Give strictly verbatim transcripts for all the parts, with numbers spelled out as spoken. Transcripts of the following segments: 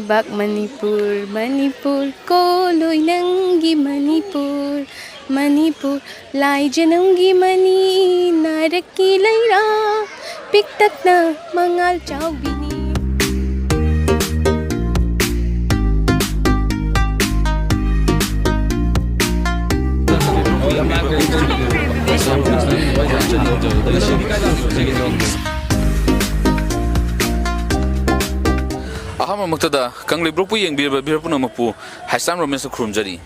ꯕꯥꯛ ꯃꯅꯤꯄꯨꯔ, ꯃꯅꯤꯄꯨꯔ, ꯀꯣꯂꯣꯏ ꯅꯪꯒꯤ ꯃꯅꯤꯄꯨꯔ, ꯃꯅꯤꯄꯨꯔ, ꯂꯥꯏꯖꯅꯨꯡꯒꯤ ꯃꯅꯤ, ꯅꯥꯔꯛꯀꯤ ꯂꯩꯔꯥ, ꯄꯤꯛꯇꯛꯅ ꯃꯉꯥꯜ ꯆꯥꯎꯕꯤꯅꯤ꯫ ꯑꯍꯥꯟꯕꯃꯛꯇꯗ ꯀꯪꯂꯩꯕ꯭ꯔꯣꯛꯄꯨ ꯌꯦꯡꯕꯤꯔꯕ ꯚꯤꯔ ꯄꯨꯝꯅꯃꯛꯄꯨ ꯍꯥꯏꯁꯥꯝ ꯔꯣꯃꯦꯁꯅ ꯈꯨꯔꯨꯝꯖꯔꯤ꯫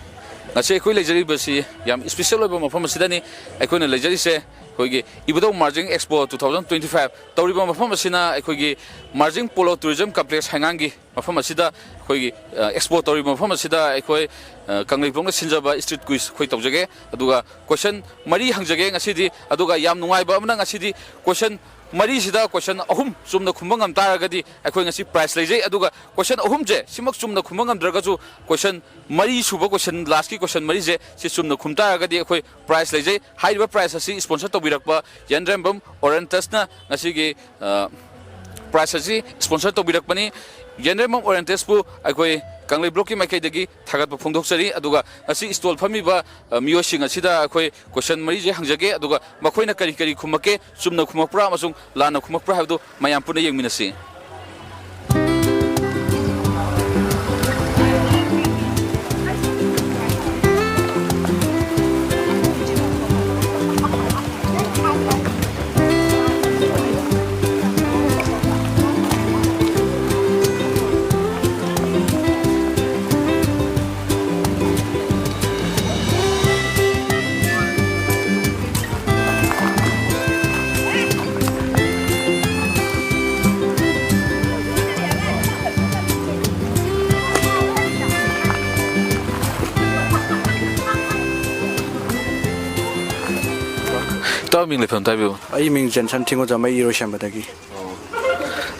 ꯉꯁꯤ ꯑꯩꯈꯣꯏ ꯂꯩꯖꯔꯤꯕꯁꯤ ꯌꯥꯝ ꯏꯁꯄꯤꯁꯦꯜ ꯑꯣꯏꯕ ꯃꯐꯝ ꯑꯁꯤꯗꯅꯤ꯫ ꯑꯩꯈꯣꯏꯅ ꯂꯩꯖꯔꯤꯁꯦ ꯑꯩꯈꯣꯏꯒꯤ Ibudhou Marjing expo two thousand twenty five ꯇꯧꯔꯤꯕ ꯃꯐꯝ ꯑꯁꯤꯅ ꯑꯩꯈꯣꯏꯒꯤ ꯃꯥꯔꯖꯤꯡ ꯄꯣꯂꯣ ꯇꯨꯔꯤꯖꯝ ꯀꯝꯄ꯭ꯂꯦꯛꯁ ꯍꯩꯉꯥꯡꯒꯤ ꯃꯐꯝ ꯑꯁꯤꯗ ꯑꯩꯈꯣꯏꯒꯤ, ꯑ, ꯑꯦꯛꯁꯄꯣ ꯇꯧꯔꯤꯕ ꯃꯐꯝ ꯑꯁꯤꯗ ꯑꯩꯈꯣꯏ, ꯑ, ꯀꯪꯂꯩꯕ꯭ꯔꯣꯛꯅ ꯁꯤꯟꯖꯕ ꯁ꯭ꯇ꯭ꯔꯤꯠ ꯀ꯭ꯋꯤꯖ ꯑꯩꯈꯣꯏ ꯇꯧꯖꯒꯦ꯫ ꯑꯗꯨꯒ ꯀꯣꯏꯁꯟ ꯃꯔꯤ ꯍꯪꯖꯒꯦ ꯉꯁꯤꯗꯤ꯫ ꯑꯗꯨꯒ ꯌꯥꯝ ꯅꯨꯡꯉꯥꯏꯕ ꯑꯃꯅ ꯉꯁꯤꯗꯤ ꯀꯣꯏꯁꯟ ꯃꯔꯤꯁꯤꯗ ꯀꯣꯏꯁꯟ ꯑꯍꯨꯝ ꯆꯨꯝꯅ ꯈꯨꯝꯕ ꯉꯝ ꯇꯥꯔꯒꯗꯤ ꯑꯩꯈꯣꯏ ꯉꯁꯤ ꯄ꯭ꯔꯥꯏꯖ ꯂꯩꯖꯩ꯫ ꯑꯗꯨꯒ ꯀꯣꯏꯁꯟ ꯑꯍꯨꯝꯁꯦ ꯁꯤꯃꯛ ꯆꯨꯝꯅ ꯈꯨꯝꯕ ꯉꯝꯗ꯭ꯔꯒꯁꯨ ꯀꯣꯏꯁꯟ ꯃꯔꯤ ꯁꯨꯕ ꯀꯣꯏꯁꯟ, ꯂꯥꯁꯀꯤ ꯀꯣꯏꯁꯟ ꯃꯔꯤꯁꯦ ꯁꯤ ꯆꯨꯝꯅ ꯈꯨꯝ ꯇꯥꯔꯒꯗꯤ ꯑꯩꯈꯣꯏ ꯄ꯭ꯔꯥꯏꯖ ꯂꯩꯖꯩ꯫ ꯍꯥꯏꯔꯤꯕ ꯄ꯭ꯔꯥꯏꯖ ꯑꯁꯤ ꯁ꯭ꯄꯣꯟꯁꯔ ꯇꯧꯕꯤꯔꯛꯄ ꯌꯦꯟꯗ꯭ꯔꯦꯝꯕꯝ ꯑꯣꯔꯦꯟꯇꯁꯅ ꯉꯁꯤꯒꯤ, ꯑ, ꯄ꯭ꯔꯥꯏꯖ ꯑꯁꯤ ꯁ꯭ꯄꯣꯟꯁꯔ ꯇꯧꯕꯤꯔꯛꯄꯅꯤ꯫ ꯌꯦꯟꯗ꯭ꯔꯦꯝꯕꯝ ꯑꯣꯔꯦꯟꯇꯁꯄꯨ ꯑꯩꯈꯣꯏ ꯀꯪꯂꯩꯕ꯭ꯔꯣꯛꯀꯤ ꯃꯥꯏꯀꯩꯗꯒꯤ ꯊꯥꯒꯠꯄ ꯐꯣꯡꯗꯣꯛꯆꯔꯤ꯫ ꯑꯗꯨꯒ ꯉꯁꯤ ꯁ꯭ꯇꯣꯜ ꯐꯝꯃꯤꯕ, ꯑ, ꯃꯤꯑꯣꯏꯁꯤꯡ ꯑꯁꯤꯗ ꯑꯩꯈꯣꯏ ꯀꯣꯏꯁꯟ ꯃꯔꯤꯁꯦ ꯍꯪꯖꯒꯦ꯫ ꯑꯗꯨꯒ ꯃꯈꯣꯏꯅ ꯀꯔꯤ ꯀꯔꯤ ꯈꯨꯝꯃꯛꯀꯦ, ꯆꯨꯝꯅ ꯈꯨꯝꯃꯛꯄ꯭ꯔꯥ ꯑꯃꯁꯨꯡ ꯂꯥꯟꯅ ꯈꯨꯝꯃꯛꯄ꯭ꯔꯥ ꯍꯥꯏꯕꯗꯨ ꯃꯌꯥꯝ ꯄꯨꯟꯅ ꯌꯦꯡꯃꯤꯟꯅꯁꯤ꯫ ꯏꯇꯥꯎ ꯃꯤꯡ ꯂꯩꯐꯝ ꯇꯥꯛꯄꯤꯌꯨ꯫ ꯑꯩ ꯃꯤꯡ ꯖꯦꯟꯁꯟ ꯊꯤꯡꯒꯨꯖꯝ, ꯑꯩ ꯏꯔꯣꯏꯁꯦꯝꯕꯗꯒꯤ꯫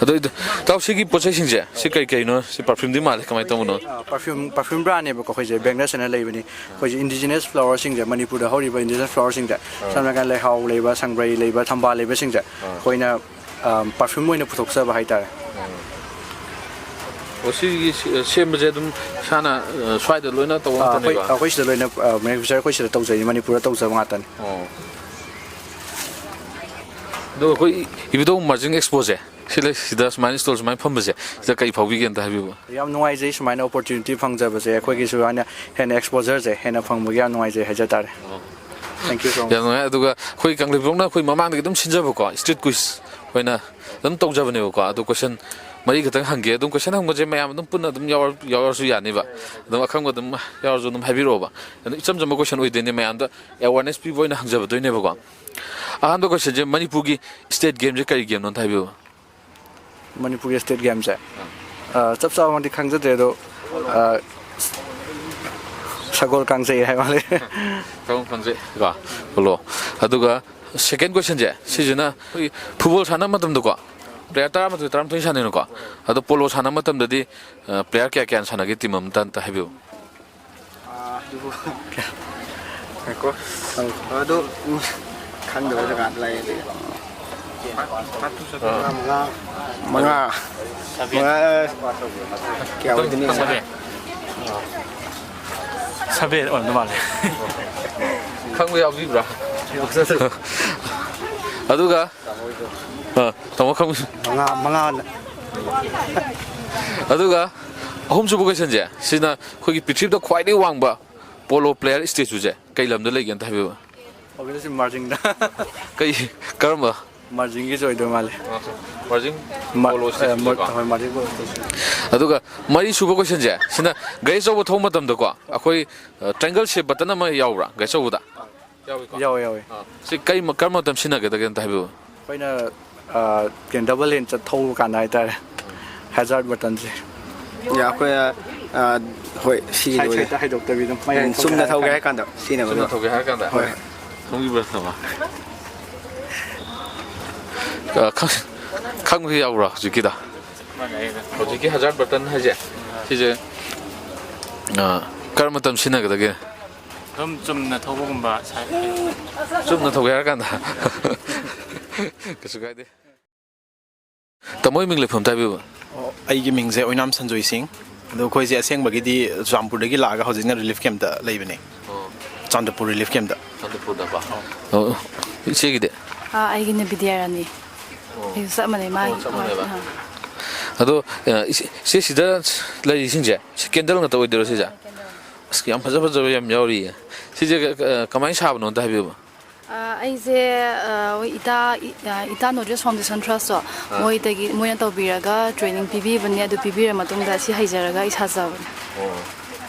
ꯑꯗꯣ ꯏꯇꯥꯎ, ꯁꯤꯒꯤ ꯄꯣꯠ ꯆꯩꯁꯤꯡꯁꯦ ꯁꯤ ꯀꯔꯤ ꯀꯔꯤꯅꯣ? ꯁꯤ ꯄꯔꯐ꯭ꯌꯨꯝꯗꯤ ꯃꯥꯜꯂꯦ, ꯀꯃꯥꯏꯅ ꯇꯧꯕꯅꯣ? ꯑ, ꯄꯔꯐ꯭ꯌꯨꯝ, ꯄꯔꯐ꯭ꯌꯨꯝ ꯕ꯭ꯔꯥꯟꯅꯦꯕꯀꯣ ꯑꯩꯈꯣꯏꯁꯦ, ꯕꯦꯡꯒ꯭ꯂꯣꯔꯁꯤꯅ ꯂꯩꯕꯅꯤ꯫ ꯑꯩꯈꯣꯏꯁꯦ ꯏꯟꯗꯤꯖꯤꯅꯁ ꯐ꯭ꯂꯥꯋꯔꯁꯤꯡꯁꯦ, ꯃꯅꯤꯄꯨꯔꯗ ꯍꯧꯔꯤꯕ ꯏꯟꯗꯤꯖꯤꯅꯁ ꯐ꯭ꯂꯥꯋꯔꯁꯤꯡꯁꯦ, ꯁꯝꯅ ꯍꯥꯏꯔꯀꯥꯟꯗ ꯂꯩꯍꯥꯎ ꯂꯩꯕ, ꯁꯪꯕ꯭ꯔꯩ ꯂꯩꯕ, ꯊꯝꯕꯥꯜ ꯂꯩꯕꯁꯤꯡꯁꯦ ꯑꯩꯈꯣꯏꯅ, ꯑ, ꯄꯔꯐ꯭ꯌꯨꯝ ꯑꯣꯏꯅ ꯄꯨꯊꯣꯛꯆꯕ ꯍꯥꯏꯇꯥꯔꯦ꯫ ꯑꯣ, ꯁꯤꯒꯤ ꯁꯦ-, ꯁꯦꯝꯕꯁꯦ ꯑꯗꯨꯝ ꯏꯁꯥꯅ, ꯑ, ꯁ꯭ꯋꯥꯏꯗ ꯂꯣꯏꯅ ꯇꯧꯕ ꯑꯥ, ꯑꯩꯈꯣꯏ, ꯉꯥꯛꯇꯅꯦꯕ? ꯑꯩꯈꯣꯏ ꯁꯤꯗ ꯂꯣꯏꯅ, ꯑ, manufacture ꯑꯩꯈꯣꯏ ꯁꯤꯗ ꯇꯧꯖꯩ, ꯃꯅꯤꯄꯨꯔꯗ ꯇꯧꯖꯕ ꯉꯥꯛꯇꯅꯤ꯫ ꯑꯣ꯫ ꯑꯗꯣ ꯑꯩꯈꯣꯏ ꯏ-, ꯏꯕꯨꯙꯧ margin expoꯁꯦ, ꯁꯤ ꯂꯩ, ꯁꯤꯗ ꯁꯨꯃꯥꯏꯅ stall ꯁꯨꯃꯥꯏꯅ ꯐꯝꯕꯁꯦ, ꯁꯤꯗ ꯀꯔꯤ ꯐꯥꯎꯕꯤꯒꯦ ꯑꯝꯇ ꯍꯥꯏꯕꯤꯌꯨꯕ? ꯌꯥꯝ ꯅꯨꯡꯉꯥꯏꯖꯩ ꯁꯨꯃꯥꯏꯅ opportunity ꯐꯪꯖꯕꯁꯦ, ꯑꯩꯈꯣꯏꯒꯤꯁꯨ ꯍꯥꯏꯅ ꯍꯦꯟꯅ exposureꯁꯦ ꯍꯦꯟꯅ ꯐꯪꯕꯒꯤ ꯌꯥꯝ ꯅꯨꯡꯉꯥꯏꯖꯩ ꯍꯥꯏꯖ ꯇꯥꯔꯦ꯫ ꯑꯣ꯫ Thank you so much꯫ ꯌꯥꯝ ꯅꯨꯡꯉꯥꯏ꯫ ꯑꯗꯨꯒ ꯑꯩꯈꯣꯏ ꯀꯪꯂꯩꯄꯥꯛꯅ ꯑꯩꯈꯣꯏ ꯃꯃꯥꯡꯗꯒꯤ ꯑꯗꯨꯝ ꯁꯤꯟꯖꯕꯀꯣ, street quiz ꯑꯣꯏꯅ ꯑꯗꯨꯝ ꯇꯧꯖꯕꯅꯦꯕꯀꯣ꯫ ꯑꯗꯣ question ꯃꯔꯤ ꯈꯛꯇꯪ ꯍꯪꯒꯦ꯫ ꯑꯗꯨꯝ question ꯍꯪꯕꯁꯦ ꯃꯌꯥꯝ ꯑꯗꯨꯝ ꯄꯨꯟꯅ ꯑꯗꯨꯝ ꯌꯥꯎꯔ-, ꯌꯥꯎꯔꯁꯨ ꯌꯥꯅꯤꯕ꯫ ꯑꯗꯨꯝ ꯑꯈꯪꯕ ꯑꯗꯨꯝ ꯌꯥꯎꯔꯁꯨ ꯑꯗꯨꯝ ꯍꯥꯏꯕꯤꯔꯛꯑꯣꯕ꯫ ꯑꯗꯨꯝ ꯏꯆꯝ ꯆꯝꯕ question ꯑꯣꯏꯗꯣꯏꯅꯦ, ꯃꯌꯥꯝꯗ awareness ꯄꯤꯕ ꯑꯣꯏꯅ ꯍꯪꯖꯕꯗꯣꯏꯅꯦꯕꯀꯣ꯫ ꯑꯍꯥꯟꯕ questionꯁꯦ, ꯃꯅꯤꯄꯨꯔꯒꯤ state gameꯁꯦ ꯀꯔꯤ gameꯅꯣ ꯑꯝꯇ ꯍꯥꯏꯕꯤꯌꯨ꯫ ꯃꯅꯤꯄꯨꯔꯒꯤ state gameꯁꯦ? ꯑꯥ, ꯆꯞ ꯆꯥꯕꯃꯛꯇꯤ ꯈꯪꯖꯗ꯭ꯔꯦ, ꯑꯗꯣ, ꯑꯥ, ꯁꯒꯣꯜ ꯀꯥꯡꯖꯩ ꯍꯥꯏ ꯃꯥꯜꯂꯦ꯫ ꯁꯒꯣꯜ ꯀꯥꯡꯖꯩ ꯀꯣ, polo꯫ ꯑꯗꯨꯒ second questionꯁꯦ, ꯁꯤꯁꯤꯅ ꯑꯩꯈꯣꯏ football ꯁꯥꯟꯅꯕ ꯃꯇꯝꯗꯀꯣ, player ꯇꯔꯥꯃꯥꯊꯣꯏ, ꯇꯔꯥꯃꯥꯊꯣꯏ ꯁꯥꯟꯅꯩꯅꯀꯣ, ꯑꯗꯣ polo ꯁꯥꯟꯅꯕ ꯃꯇꯝꯗꯗꯤ, ꯑꯥ, player ꯀꯌꯥ ꯀꯌꯥꯅ ꯁꯥꯟꯅꯒꯦ team ꯑꯃꯗ ꯑꯝꯇ ꯍꯥꯏꯕꯤꯌꯨ꯫ ꯑꯥ, ꯑꯗꯨꯕꯨ ꯉꯥꯏꯈꯣ꯫ ꯑꯗꯨ, ꯎꯝ, ꯈꯪꯗꯕ ꯖꯒꯥꯗ ꯂꯩꯔꯦ꯫ ꯃꯉꯥ, ꯃꯉꯥ, ꯃꯉꯥ, ꯀꯌꯥ ꯑꯣꯏꯗꯣꯏꯅꯣ? ꯁꯚꯦꯟ꯫ ꯁꯚꯦꯟ ꯑꯣꯏꯔꯝꯗꯧ ꯃꯥꯜꯂꯦ꯫ ꯈꯪꯕ ꯌꯥꯎꯕꯤꯕ꯭ꯔꯥ? ꯑꯗꯨꯒ, ꯑ, ꯇꯥꯃꯣ ꯈꯪꯕ-, ꯃꯉꯥ, ꯃꯉꯥ꯫ ꯑꯗꯨꯒ ꯑꯍꯨꯝꯁꯨꯕ questionꯁꯦ, ꯁꯤꯅ ꯑꯩꯈꯣꯏꯒꯤ ꯄ꯭ꯔꯤꯊꯤꯕꯤꯗ ꯈ꯭ꯋꯥꯏꯗꯒꯤ ꯋꯥꯡꯕ polo player statueꯁꯦ ꯀꯩ ꯂꯝꯗ ꯂꯩꯒꯦ ꯑꯝꯇ ꯍꯥꯏꯕꯤꯌꯨ꯫ Obviously ꯃꯥꯔꯖꯤꯡꯗ꯫ ꯀꯩ, ꯀꯔꯝꯕ? ꯃꯥꯔꯖꯤꯡꯒꯤꯁꯨ ꯑꯣꯏꯗꯣꯏ ꯃꯥꯜꯂꯦ꯫ ꯃꯥꯔꯖꯤꯡ ꯃꯥ-, polo ꯑ, ꯃꯣ-, statueꯀꯣ? ꯍꯣꯏ, ꯃꯥꯔꯖꯤꯡ polo statue꯫ ꯑꯗꯨꯒ ꯃꯔꯤ ꯁꯨꯕ questionꯁꯦ, ꯁꯤꯅ ꯒꯥꯔꯤ ꯑꯆꯧꯕ ꯊꯧꯕ ꯃꯇꯝꯗꯀꯣ, ꯑꯩꯈꯣꯏ, ꯑ, triangle shape button ꯑꯃ ꯌꯥꯎꯕ꯭ꯔꯥ ꯒꯥꯔꯤ ꯑꯆꯧꯕꯗ? ꯌꯥꯎꯋꯤꯀꯣ? ꯌꯥꯎꯋꯦ, ꯌꯥꯎꯋꯦ꯫ ꯑꯥ, ꯁꯤ ꯀꯩ ꯃ-, ꯀꯔꯝꯕ ꯃꯇꯝ ꯁꯤꯖꯤꯟꯅꯒꯗꯒꯦ ꯑꯝꯇ ꯍꯥꯏꯕꯤꯌꯨ꯫ ꯑꯩꯈꯣꯏꯅ, ꯑ, ꯀꯩꯅꯣ, double hand ꯆꯠ ꯊꯧꯕ ꯀꯥꯟꯗ ꯍꯥꯏꯇꯥꯔꯦ, hazard buttonꯁꯦ꯫ ꯌꯥ, ꯑꯩꯈꯣꯏꯅ, ꯑ, ꯍꯣꯏ, ꯁꯤꯒꯤꯗꯤ side ꯑꯣꯏꯔꯦ꯫ Sideꯇ ꯍꯥꯏꯗꯣꯛꯇꯕꯤꯗ ꯃꯌꯥꯏ ꯎꯝ, ꯆꯨꯝꯅ ꯊꯧꯒꯦ ꯍꯥꯏꯔ ꯀꯥꯟꯗ ꯁꯤꯖꯤꯟꯅꯕꯗꯣ꯫ ꯆꯨꯝꯅ ꯊꯧꯒꯦ ꯍꯥꯏꯔ ꯀꯥꯟꯗ? ꯍꯣꯏ꯫ ꯈꯪꯕꯤꯕ꯭ꯔꯥ, ꯇꯥꯃꯣ? ꯑ, ꯈꯪ-, ꯈꯪꯕ ꯌꯥꯎꯕ꯭ꯔꯥ ꯍꯧꯖꯤꯛꯀꯤꯗ? ꯍꯧꯖꯤꯛꯀꯤ hazard button ꯍꯥꯏꯁꯦ, ꯁꯤꯁꯦ, ꯑ, ꯀꯔꯝꯕ ꯃꯇꯝ ꯁꯤꯖꯤꯟꯅꯒꯗꯒꯦ? ꯑꯗꯨꯝ ꯆꯨꯝꯅ ꯊꯧꯕꯒꯨꯝꯕ ꯁꯥꯏ-, ꯆꯨꯝꯅ ꯊꯧꯒꯦ ꯍꯥꯏꯔ ꯀꯥꯟꯗ꯫ ꯀꯩꯁꯨ ꯀꯥꯏꯗꯦ꯫ ꯇꯥꯃꯣ ꯃꯤꯡ ꯂꯩꯐꯝ ꯑꯝꯇ ꯍꯥꯏꯕꯤꯌꯨꯕ꯫ ꯑꯣ, ꯑꯩꯒꯤ ꯃꯤꯡꯁꯦ ꯑꯣꯏꯅꯥꯝ ꯁꯟꯖꯣꯏ ꯁꯤꯡ꯫ ꯑꯗꯣ ꯑꯩꯈꯣꯏꯁꯦ ꯑꯁꯦꯡꯕꯒꯤꯗꯤ ꯆꯨꯔꯆꯥꯟꯄꯨꯔꯗꯒꯤ ꯂꯥꯛꯑꯒ ꯍꯧꯖꯤꯛꯅ ꯔꯤꯂꯤꯐ ꯀꯦꯝꯞꯇ ꯂꯩꯕꯅꯦ꯫ ꯑꯣ꯫ ꯆꯥꯟꯗꯄꯨꯔ ꯔꯤꯂꯤꯐ ꯀꯦꯝꯞꯇ꯫ ꯆꯥꯟꯗꯄꯨꯔꯗꯀꯣ? ꯑꯣ꯫ ꯑꯣ, ꯏꯆꯦꯒꯤꯗꯤ? ꯑꯥ, ꯑꯩꯒꯤꯅ ꯕꯤꯗ꯭ꯌꯥꯔꯥꯅꯤ꯫ ꯑꯣ꯫ ꯑꯩꯁꯨ ꯆꯞ ꯃꯥꯟꯅꯩ, ꯃꯥ-, ꯑꯣ, ꯆꯞ ꯃꯥꯟꯅꯩꯕ꯫ ꯑꯥ꯫ ꯑꯗꯣ, ꯑ, ꯏꯆꯦ, ꯏꯆꯦ ꯁꯤꯗ ꯂꯩꯔꯤꯁꯤꯡꯁꯦ, ꯁꯤ ꯀꯦꯟꯗꯜ ꯉꯥꯛꯇ ꯑꯣꯏꯗꯣꯏꯔꯣ ꯁꯤꯁꯦ? ꯀꯦꯟꯗꯜ꯫ ꯑꯁ, ꯌꯥꯝ ꯐꯖ ꯐꯖꯕ ꯌꯥꯝ ꯌꯥꯎꯔꯤꯌꯦ꯫ ꯁꯤꯁꯦ ꯀ-, ꯀ-, ꯀꯃꯥꯏꯅ ꯁꯥꯕꯅꯣ ꯑꯝꯇ ꯍꯥꯏꯕꯤꯌꯨꯕ꯫ ꯑ, ꯑꯩꯁꯦ, ꯑ, ꯍꯣꯏ, ꯏꯇꯥ, ꯏ-, ꯑ, ꯏꯇꯥ ꯅꯣꯗ꯭ꯔꯦꯁ ꯐꯥꯎꯟꯗꯦꯁꯟ ꯇ꯭ꯔꯁꯇꯣ, ꯑꯥ꯫ ꯃꯣꯏꯗꯒꯤ, ꯃꯣꯏꯅ ꯇꯧꯕꯤꯔꯒ ꯇ꯭ꯔꯦꯅꯤꯡ ꯄꯤꯕꯤꯕꯅꯦ꯫ ꯑꯗꯨ ꯄꯤꯕꯤꯔ ꯃꯇꯨꯡꯗ ꯁꯤ ꯍꯩꯖꯔꯒ ꯑꯩ ꯁꯥꯖꯕꯅꯦ꯫ ꯑꯣ꯫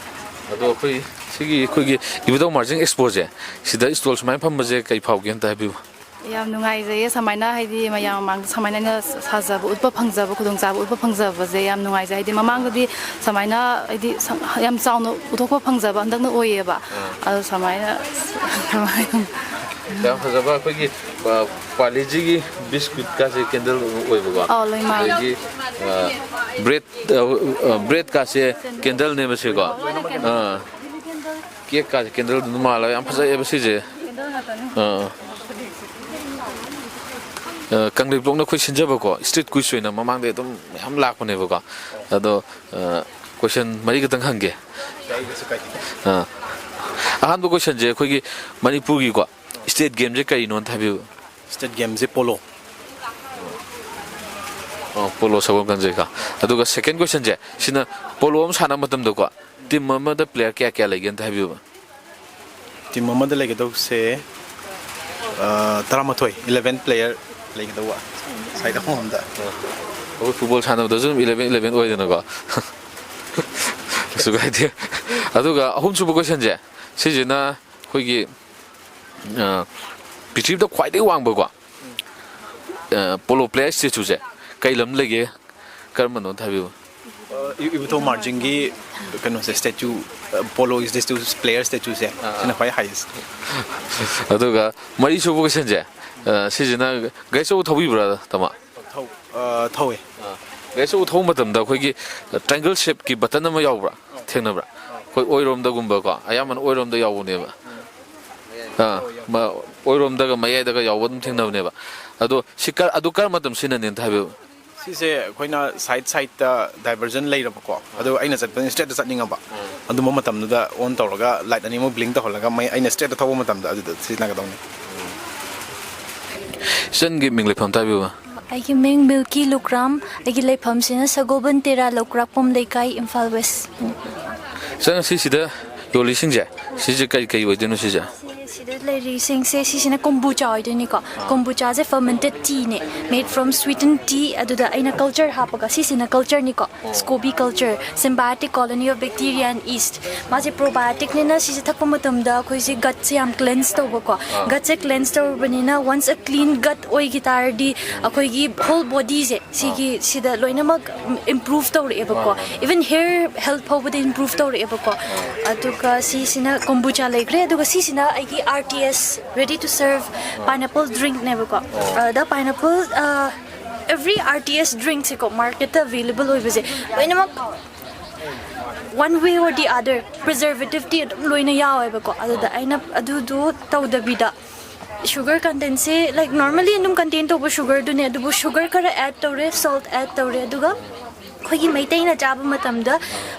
ꯑꯗꯣ ꯑꯩꯈꯣꯏ ꯁꯤꯒꯤ ꯑꯩꯈꯣꯏꯒꯤ ꯏꯕꯨꯙꯧ ꯃꯥꯔꯖꯤꯡ ꯑꯦꯛꯁꯄꯣꯁꯦ, ꯁꯤꯗ ꯏꯁꯇꯣꯜ ꯁꯨꯃꯥꯏꯅ ꯐꯝꯕꯁꯦ ꯀꯩ ꯐꯥꯎꯒꯦ ꯑꯝꯇ ꯍꯥꯏꯕꯤꯌꯨ꯫ ꯌꯥꯝ ꯅꯨꯡꯉꯥꯏꯖꯩꯌꯦ, ꯁꯨꯃꯥꯏꯅ, ꯍꯥꯏꯗꯤ, ꯃꯌꯥꯝ ꯃꯃꯥꯡꯗ ꯁꯨꯃꯥꯏꯅ ꯑꯩꯅ ꯁꯥꯖꯕ ꯎꯠꯄ ꯐꯪꯖꯕ, ꯈꯨꯗꯣꯡꯆꯥꯕ ꯎꯠꯄ ꯐꯪꯖꯕꯁꯦ ꯌꯥꯝ ꯅꯨꯡꯉꯥꯏꯖꯩ꯫ ꯍꯥꯏꯗꯤ, ꯃꯃꯥꯡꯗꯗꯤ ꯁꯨꯃꯥꯏꯅ, ꯍꯥꯏꯗꯤ, ꯁꯪ-, ꯌꯥꯝ ꯆꯥꯎꯅ ꯎꯠꯊꯣꯛꯄ ꯐꯪꯖꯕ ꯍꯟꯗꯛꯅ ꯑꯣꯏꯌꯦꯕ꯫ ꯑꯥ꯫ ꯑꯗꯣ ꯁꯨꯃꯥꯏꯅ, ꯀꯃꯥꯏꯅ? ꯌꯥꯝ ꯐꯖꯕ ꯑꯩꯈꯣꯏꯒꯤ, ꯑ, ꯄꯥꯔꯂꯦꯖꯤꯒꯤ ꯕꯤꯁꯀ꯭ꯋꯤꯠꯀꯥꯁꯦ ꯀꯦꯟꯗꯜ ꯑꯣꯏꯕꯀꯣ꯫ ꯑꯧ, ꯂꯣꯏꯃꯛ꯫ ꯑꯗꯒꯤ, ꯑ, ꯕ꯭ꯔꯦꯗ, ꯑ, ꯑ, ꯕ꯭ꯔꯦꯗꯀꯥꯁꯦ ꯀꯦꯟꯗꯜꯅꯦꯕ ꯁꯤꯀꯣ꯫ ꯂꯣꯏꯅ ꯀꯦꯟꯗꯜ꯫ ꯑꯥ꯫ ꯀꯦꯛꯀꯥꯁꯦ ꯀꯦꯟꯗꯜꯗꯨꯅ ꯃꯥꯜꯂꯒ ꯌꯥꯝ ꯐꯖꯩꯑꯕ ꯁꯤꯁꯦ꯫ ꯀꯦꯟꯗꯜ ꯉꯥꯛꯇꯅꯤ꯫ ꯑꯥ꯫ ꯑ, ꯀꯪꯂꯩꯄꯥꯛꯅ ꯑꯩꯈꯣꯏ ꯁꯤꯟꯖꯕꯀꯣ, ꯁ꯭ꯇ꯭ꯔꯤꯠ ꯀ꯭ꯋꯤꯖ ꯑꯣꯏꯅ ꯃꯃꯥꯡꯗꯩ ꯑꯗꯨꯝ ꯃꯌꯥꯝ ꯂꯥꯛꯄꯅꯦꯕꯀꯣ꯫ ꯑꯗꯣ, ꯑ, ꯀꯣꯏꯁꯟ ꯃꯔꯤ ꯈꯛꯇꯪ ꯍꯪꯒꯦ꯫ ꯌꯥꯏ, ꯀꯩꯁꯨ ꯀꯥꯏꯗꯦ꯫ ꯑ, ꯑꯍꯥꯟꯕ ꯀꯣꯏꯁꯟꯁꯦ ꯑꯩꯈꯣꯏꯒꯤ ꯃꯅꯤꯄꯨꯔꯒꯤꯀꯣ, ꯁ꯭ꯇꯦꯠ ꯒꯦꯝꯁꯦ ꯀꯔꯤꯅꯣ ꯑꯝꯇ ꯍꯥꯏꯕꯤꯌꯨ꯫ ꯁ꯭ꯇꯦꯠ ꯒꯦꯝꯁꯦ ꯄꯣꯂꯣ꯫ ꯑꯣ, ꯄꯣꯂꯣ ꯁꯒꯣꯜ ꯀꯥꯡꯖꯩꯀꯣ꯫ ꯑꯗꯨꯒ ꯁꯦꯀꯦꯟ ꯀꯣꯏꯁꯟꯁꯦ, ꯁꯤꯅ ꯄꯣꯂꯣ ꯑꯃ ꯁꯥꯟꯅꯕ ꯃꯇꯝꯗꯀꯣ, ꯇꯤꯝ ꯑꯃꯗ ꯄ꯭ꯂꯦꯌꯔ ꯀꯌꯥ ꯀꯌꯥ ꯂꯩꯒꯦ ꯑꯝꯇ ꯍꯥꯏꯕꯤꯌꯨꯕ꯫ ꯇꯤꯝ ꯑꯃꯗ ꯂꯩꯒꯗꯧꯁꯦ, ꯑ, ꯇꯔꯥꯃꯥꯊꯣꯏ, ꯏꯂꯦꯚꯦꯟ ꯄ꯭ꯂꯦꯌꯔ ꯂꯩꯒꯗꯧꯕ ꯁꯥꯏꯠ ꯑꯃꯃꯝꯗ꯫ ꯑꯩꯈꯣꯏ ꯐꯨꯠꯕꯣꯜ ꯁꯥꯟꯅꯕꯗꯁꯨ ꯑꯗꯨꯝ ꯏꯂꯦꯚꯦꯟ ꯏꯂꯦꯚꯦꯟ ꯑꯣꯏꯗꯅꯀꯣ꯫ ꯀꯩꯁꯨ ꯀꯥꯏꯗꯦ꯫ ꯑꯗꯨꯒ ꯑꯍꯨꯝꯁꯨꯕ ꯀꯣꯏꯁꯟꯁꯦ, ꯁꯤꯁꯤꯅ ꯑꯩꯈꯣꯏꯒꯤ, ꯑ, ꯄ꯭ꯔꯤꯊꯤꯕꯤꯗ ꯈ꯭ꯋꯥꯏꯗꯒꯤ ꯋꯥꯡꯕꯀꯣ, ꯑ, ꯄꯣꯂꯣ ꯄ꯭ꯂꯦꯌꯔ ꯁ꯭ꯇꯦꯆꯨꯁꯦ ꯀꯩ ꯂꯝ ꯂꯩꯒꯦ? ꯀꯔꯝꯕꯅꯣ ꯑꯝꯇ ꯍꯥꯏꯕꯤꯌꯨ꯫ ꯑ, ꯏ-, ꯏꯕꯨꯙꯧ ꯃꯥꯔꯖꯤꯡꯒꯤ ꯀꯩꯅꯣꯁꯦ, ꯁ꯭ꯇꯦꯆꯨ, ꯑ, ꯄꯣꯂꯣꯒꯤ ꯁ꯭ꯇꯦꯆꯨ, ꯄ꯭ꯂꯦꯌꯔ ꯁ꯭ꯇꯦꯆꯨꯁꯦ, ꯑꯥ, ꯑꯥ꯫ ꯁꯤꯅ ꯈ꯭ꯋꯥꯏ ꯍꯥꯏꯌꯦꯁ꯫ ꯑꯗꯨꯒ ꯃꯔꯤꯁꯨꯕ ꯀꯣꯏꯁꯟꯁꯦ, ꯑ, ꯁꯤꯁꯤꯅ ꯒꯥꯔꯤ ꯑꯆꯧꯕ ꯊꯧꯕꯤꯕ꯭ꯔꯥ, ꯇꯥꯃꯣ? ꯊꯧ-, ꯑ, ꯊꯧꯋꯦ꯫ ꯑꯥ꯫ ꯒꯥꯔꯤ ꯑꯆꯧꯕ ꯊꯧꯕ ꯃꯇꯝꯗ ꯑꯩꯈꯣꯏꯒꯤ ꯇ꯭ꯔꯥꯏꯡꯒꯜ ꯁꯦꯞꯀꯤ ꯕꯇꯟ ꯑꯃ ꯌꯥꯎꯕ꯭ꯔꯥ? ꯊꯦꯡꯅꯕ꯭ꯔꯥ? ꯑꯩꯈꯣꯏ ꯑꯣꯏꯔꯣꯝꯗꯒꯨꯝꯕꯀꯣ, ꯑꯌꯥꯝꯕꯅ ꯑꯣꯏꯔꯣꯝꯗ ꯌꯥꯎꯕꯅꯦꯕ꯫ ꯑꯥ, ꯃ-, ꯑꯣꯏꯔꯣꯝꯗꯒ ꯃꯌꯥꯏꯗꯒ ꯌꯥꯎꯕ ꯑꯗꯨꯝ ꯊꯦꯡꯅꯕꯅꯦꯕ꯫ ꯑꯗꯣ ꯁꯤ ꯀ-, ꯑꯗꯨ ꯀꯔꯝꯕ ꯃꯇꯝ ꯁꯤꯖꯤꯟꯅꯅꯤ ꯑꯝꯇ ꯍꯥꯏꯕꯤꯌꯨ꯫ ꯁꯤꯁꯦ ꯑꯩꯈꯣꯏꯅ ꯁꯥꯏꯠ ꯁꯥꯏꯠꯇ ꯗꯥꯏꯚꯔꯖꯟ ꯂꯩꯔꯕꯀꯣ, ꯑꯗꯨ ꯑꯩꯅ ꯆꯠꯄꯅ ꯁ꯭ꯇ꯭ꯔꯦꯠꯇ ꯆꯠꯅꯤꯡꯉꯕ, ꯑꯗꯨꯝꯕ ꯃꯇꯝꯗꯨꯗ ꯑꯣꯟ ꯇꯧꯔꯒ ꯂꯥꯏꯠ ꯑꯅꯤꯃꯛ ꯕ꯭ꯂꯤꯡ ꯇꯧꯍꯜꯂꯒ ꯃꯩ ꯑꯩꯅ ꯁ꯭ꯇ꯭ꯔꯦꯠꯇ ꯊꯧꯕ ꯃꯇꯝꯗ ꯑꯗꯨꯗ ꯁꯤꯖꯤꯟꯅꯒꯗꯧꯅꯤ꯫ ꯏꯆꯟꯒꯤ ꯃꯤꯡ ꯂꯩꯐꯝ ꯇꯥꯛꯄꯤꯌꯨꯕ꯫ ꯑꯩꯒꯤ ꯃꯤꯡ ꯃꯤꯜꯀꯤ ꯂꯨꯀ꯭ꯔꯥꯝ꯫ ꯑꯩꯒꯤ ꯂꯩꯐꯝꯁꯤꯅ ꯁꯒꯣꯜꯕꯟ ꯇꯦꯔꯥ ꯂꯧꯀ꯭ꯔꯥꯛꯄꯝ ꯂꯩꯀꯥꯏ, ꯏꯝꯐꯥꯜ ꯋꯦꯁ꯫ ꯏꯆꯟ, ꯁꯤꯁꯤꯗ ꯌꯣꯜꯂꯤꯁꯤꯡꯁꯦ, ꯁꯤꯁꯦ ꯀꯩ ꯀꯩ ꯑꯣꯏꯗꯣꯏꯅꯣ ꯁꯤꯁꯦ? ꯁꯤꯗ ꯂꯩꯔꯤꯁꯤꯡꯁꯦ, ꯁꯤꯁꯤꯅ ꯀꯣꯝꯕꯨꯆꯥ ꯑꯣꯏꯗꯣꯏꯅꯤꯀꯣ꯫ ꯀꯣꯝꯕꯨꯆꯥꯁꯦ fermented teaꯅꯦ, made from sweetened tea꯫ ꯑꯗꯨꯗ ꯑꯩꯅ ꯀꯜꯆꯔ ꯍꯥꯞꯄꯒ, ꯁꯤꯁꯤꯅ ꯀꯜꯆꯔꯅꯤꯀꯣ, scoby culture, symbiotic colony of bacteria and yeast꯫ ꯃꯥꯁꯦ ꯄ꯭ꯔꯣꯕꯥꯏꯑꯣꯇꯤꯛꯅꯤꯅ ꯁꯤꯁꯦ ꯊꯛꯄ ꯃꯇꯝꯗ ꯑꯩꯈꯣꯏꯁꯦ ꯒꯠꯁꯦ ꯌꯥꯝ ꯀ꯭ꯂꯦꯟꯁ ꯇꯧꯕꯀꯣ꯫ ꯒꯠꯁꯦ ꯀ꯭ꯂꯦꯟꯁ ꯇꯧꯔꯕꯅꯤꯅ, once a clean gut ꯑꯣꯏꯈꯤ ꯇꯥꯔꯗꯤ, ꯑꯩꯈꯣꯏꯒꯤ ꯍꯣꯜ ꯕꯣꯗꯤꯁꯦ ꯁꯤꯒꯤ ꯁꯤꯗ ꯂꯣꯏꯅꯃꯛ ꯏꯝꯄ꯭ꯔꯨꯚ ꯇꯧꯔꯛꯑꯦꯕꯀꯣ꯫ ꯏꯚꯟ ꯍꯦꯌꯔ ꯍꯦꯜꯠ ꯐꯥꯎꯕꯗ ꯏꯝꯄ꯭ꯔꯨꯚ ꯇꯧꯔꯛꯑꯦꯕꯀꯣ꯫ ꯑꯗꯨꯒ ꯁꯤꯁꯤꯅ ꯀꯣꯝꯕꯨꯆꯥ ꯂꯩꯈ꯭ꯔꯦ꯫ ꯑꯗꯨꯒ ꯁꯤꯁꯤꯅ ꯑꯩꯒꯤ R T S, ready to serve pineapple drinkꯅꯦꯕꯀꯣ꯫ ꯑꯗ pineapple, every R T S drinkꯁꯦꯀꯣ, ꯃꯥꯔꯀꯦꯠꯇ ꯑꯦꯕꯦꯂꯦꯕꯜ ꯑꯣꯏꯕꯁꯦ ꯂꯣꯏꯅꯃꯛ one way or the other preservativeꯇꯤ ꯑꯗꯨꯝ ꯂꯣꯏꯅ ꯌꯥꯎꯋꯦꯕꯀꯣ꯫ ꯑꯗꯨꯗ ꯑꯩꯅ ꯑꯗꯨꯗꯣ ꯇꯧꯗꯕꯤꯗ, sugar contentꯁꯦ, like, normally ꯑꯗꯨꯝ contain ꯇꯧꯕ sugarꯗꯨꯅꯦ, ꯑꯗꯨꯕꯨ sugar ꯈꯔ add ꯇꯧꯔꯦ, salt add ꯇꯧꯔꯦ, ꯑꯗꯨꯒ ꯑꯩꯈꯣꯏꯒꯤ ꯃꯩꯇꯩꯅ ꯆꯥꯕ ꯃꯇꯝꯗ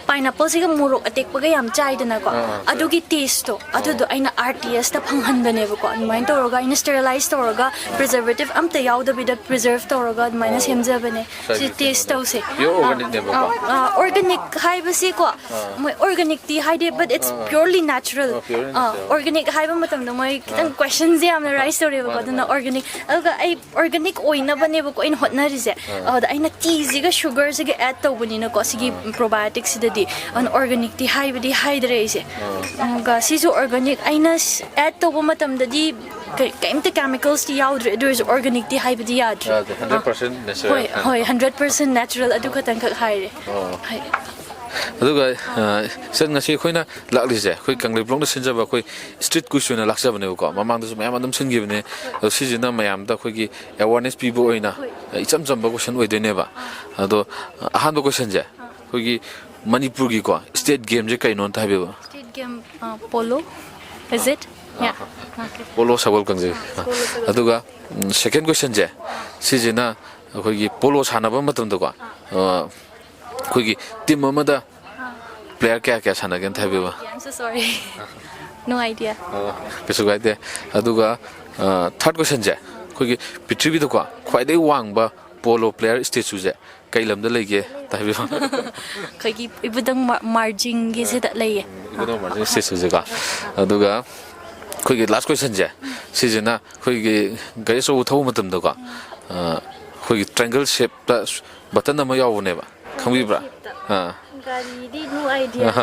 pineappleꯁꯤꯒ ꯃꯣꯔꯣꯛ ꯑꯇꯦꯛꯄꯒ ꯌꯥꯝ ꯆꯥꯏꯗꯅꯀꯣ꯫ ꯑꯗꯨꯒꯤ tasteꯇꯣ, ꯑꯗꯨꯗꯣ ꯑꯩꯅ R T Sꯇ ꯐꯪꯍꯟꯕꯅꯦꯕꯀꯣ꯫ ꯑꯗꯨꯃꯥꯏꯅ ꯇꯧꯔꯒ ꯑꯩꯅ sterilize ꯇꯧꯔꯒ, preservative ꯑꯝꯇ ꯌꯥꯎꯗꯕꯤꯗ preserve ꯇꯧꯔꯒ ꯑꯗꯨꯃꯥꯏꯅ ꯁꯦꯝꯖꯕꯅꯦ꯫ ꯁꯤ taste ꯇꯧꯁꯦ꯫ Pure organicꯅꯦꯕꯀꯣ? Organic ꯍꯥꯏꯕꯁꯤꯀꯣ, ꯃꯣꯏ organicꯇꯤ ꯍꯥꯏꯗꯦ, but it's purely natural꯫ ꯑꯣ, purely natural. Organic ꯍꯥꯏꯕ ꯃꯇꯝꯗ ꯃꯣꯏ ꯈꯤꯇꯪ questionꯁꯦ ꯌꯥꯝꯅ raise ꯇꯧꯔꯦꯕꯀꯣ꯫ ꯑꯗꯨꯅ organic, ꯑꯗꯨꯒ ꯑꯩ organic ꯑꯣꯏꯅꯕꯅꯦꯕꯀꯣ ꯑꯩꯅ ꯍꯣꯠꯅꯔꯤꯁꯦ꯫ ꯑꯗ ꯑꯩꯅ teaꯁꯤꯒ sugarꯁꯤꯒ add ꯇꯧꯕꯅꯤꯅꯀꯣ, ꯁꯤꯒꯤ probioticꯁꯤꯗꯗꯤ꯫ ꯑꯗꯨꯅ organicꯇꯤ ꯍꯥꯏꯕꯗꯤ ꯍꯥꯏꯗ꯭ꯔꯦ ꯑꯩꯁꯦ꯫ ꯑꯗꯨꯒ ꯁꯤꯁꯨ organic ꯑꯩꯅ add ꯇꯧꯕ ꯃꯇꯝꯗꯗꯤ ꯀꯩ- ꯀꯩꯝꯇ chemicalsꯇꯤ ꯌꯥꯎꯗ꯭ꯔꯦ, ꯑꯗꯨ ꯑꯣꯏꯔꯁꯨ organicꯇꯤ ꯍꯥꯏꯕꯗꯤ ꯌꯥꯗ꯭ꯔꯦ꯫ ꯌꯥꯗꯦ, hundred percent natural ꯍꯣꯏ, ꯍꯣꯏ, hundred percent natural ꯑꯗꯨ ꯈꯛꯇꯪꯈꯛ ꯍꯥꯏꯔꯦ꯫ ꯍꯣꯏ꯫ ꯑꯗꯨꯒ, ꯑ, ꯏꯆꯟ, ꯉꯁꯤ ꯑꯩꯈꯣꯏꯅ ꯂꯥꯛꯂꯤꯁꯦ, ꯑꯩꯈꯣꯏ ꯀꯪꯂꯩ ꯕ꯭ꯂꯣꯛꯅ ꯁꯤꯟꯖꯕ ꯑꯩꯈꯣꯏ street quiz ꯑꯣꯏꯅ ꯂꯥꯛꯆꯕꯅꯦꯕꯀꯣ꯫ ꯃꯃꯥꯡꯗꯁꯨ ꯃꯌꯥꯝ ꯑꯗꯨꯝ ꯁꯤꯟꯈꯤꯕꯅꯦ꯫ ꯑꯗꯣ ꯁꯤꯁꯤꯅ ꯃꯌꯥꯝꯗ ꯑꯩꯈꯣꯏꯒꯤ awareness ꯄꯤꯕ ꯑꯣꯏꯅ ꯏꯆꯝ ꯆꯝꯕ question ꯑꯣꯏꯗꯣꯏꯅꯦꯕ꯫ ꯑꯗꯣ, ꯑ, ꯑꯍꯥꯟꯕ questionꯁꯦ, ꯑꯩꯈꯣꯏꯒꯤ ꯃꯅꯤꯄꯨꯔꯒꯤꯀꯣ state gameꯁꯦ ꯀꯩꯅꯣ ꯑꯝꯇ ꯍꯥꯏꯕꯤꯌꯨ꯫ State game, uh, polo, is it? Yeah. Okay. Polo, ꯁꯒꯣꯜ ꯀꯥꯡꯖꯩ꯫ ꯑꯗꯨꯒ, ꯎꯝ, second questionꯁꯦ, ꯁꯤꯁꯤꯅ ꯑꯩꯈꯣꯏꯒꯤ ꯄꯣꯂꯣ ꯁꯥꯟꯅꯕ ꯃꯇꯝꯗꯀꯣ, ꯑ, ꯑꯩꯈꯣꯏꯒꯤ ꯇꯤꯝ ꯑꯃꯗ ꯄ꯭ꯂꯦꯌꯔ ꯀꯌꯥ ꯀꯌꯥ ꯁꯥꯟꯅꯒꯦ ꯑꯝꯇ ꯍꯥꯏꯕꯤꯌꯨꯕ? I'm so sorry. No idea. ꯑ, ꯀꯩꯁꯨ ꯀꯥꯏꯗꯦ꯫ ꯑꯗꯨꯒ ꯊꯥꯔꯠ ꯀꯣꯏꯁꯟꯁꯦ, ꯑꯩꯈꯣꯏꯒꯤ ꯄ꯭ꯔꯤꯊꯤꯕꯤꯗꯀꯣ ꯈ꯭ꯋꯥꯏꯗꯒꯤ ꯋꯥꯡꯕ ꯄꯣꯂꯣ ꯄ꯭ꯂꯦꯌꯔ ꯏꯁꯇꯦꯆꯨꯁꯦ ꯀꯩ ꯂꯝꯗ ꯂꯩꯒꯦ ꯑꯝꯇ ꯍꯥꯏꯕꯤꯌꯨ? ꯑꯩꯈꯣꯏꯒꯤ ꯏꯕꯨꯙꯧ ꯃꯥꯔꯖꯤꯡꯒꯤꯁꯤꯗ ꯂꯩꯌꯦ꯫ ꯏꯕꯨꯙꯧ ꯃꯥꯔꯖꯤꯡ ꯏꯁꯇꯦꯆꯨꯁꯦꯀꯣ꯫ ꯑꯗꯨꯒ ꯑꯩꯈꯣꯏꯒꯤ ꯂꯥꯁ ꯀꯣꯏꯁꯟꯁꯦ, ꯁꯤꯁꯤꯅ ꯑꯩꯈꯣꯏꯒꯤ ꯒꯥꯔꯤ ꯑꯆꯧꯕ ꯊꯧꯕ ꯃꯇꯝꯗꯀꯣ, ꯑ, ꯑꯩꯈꯣꯏꯒꯤ ꯇ꯭ꯔꯥꯏꯡꯒꯜ ꯁꯦꯞꯇ ꯕꯇꯟ ꯑꯃ ꯌꯥꯎꯕꯅꯦꯕ, ꯈꯪꯕꯤꯕ꯭ꯔꯥ? ꯑꯥ꯫ ꯒꯥꯔꯤꯗꯤ no idea.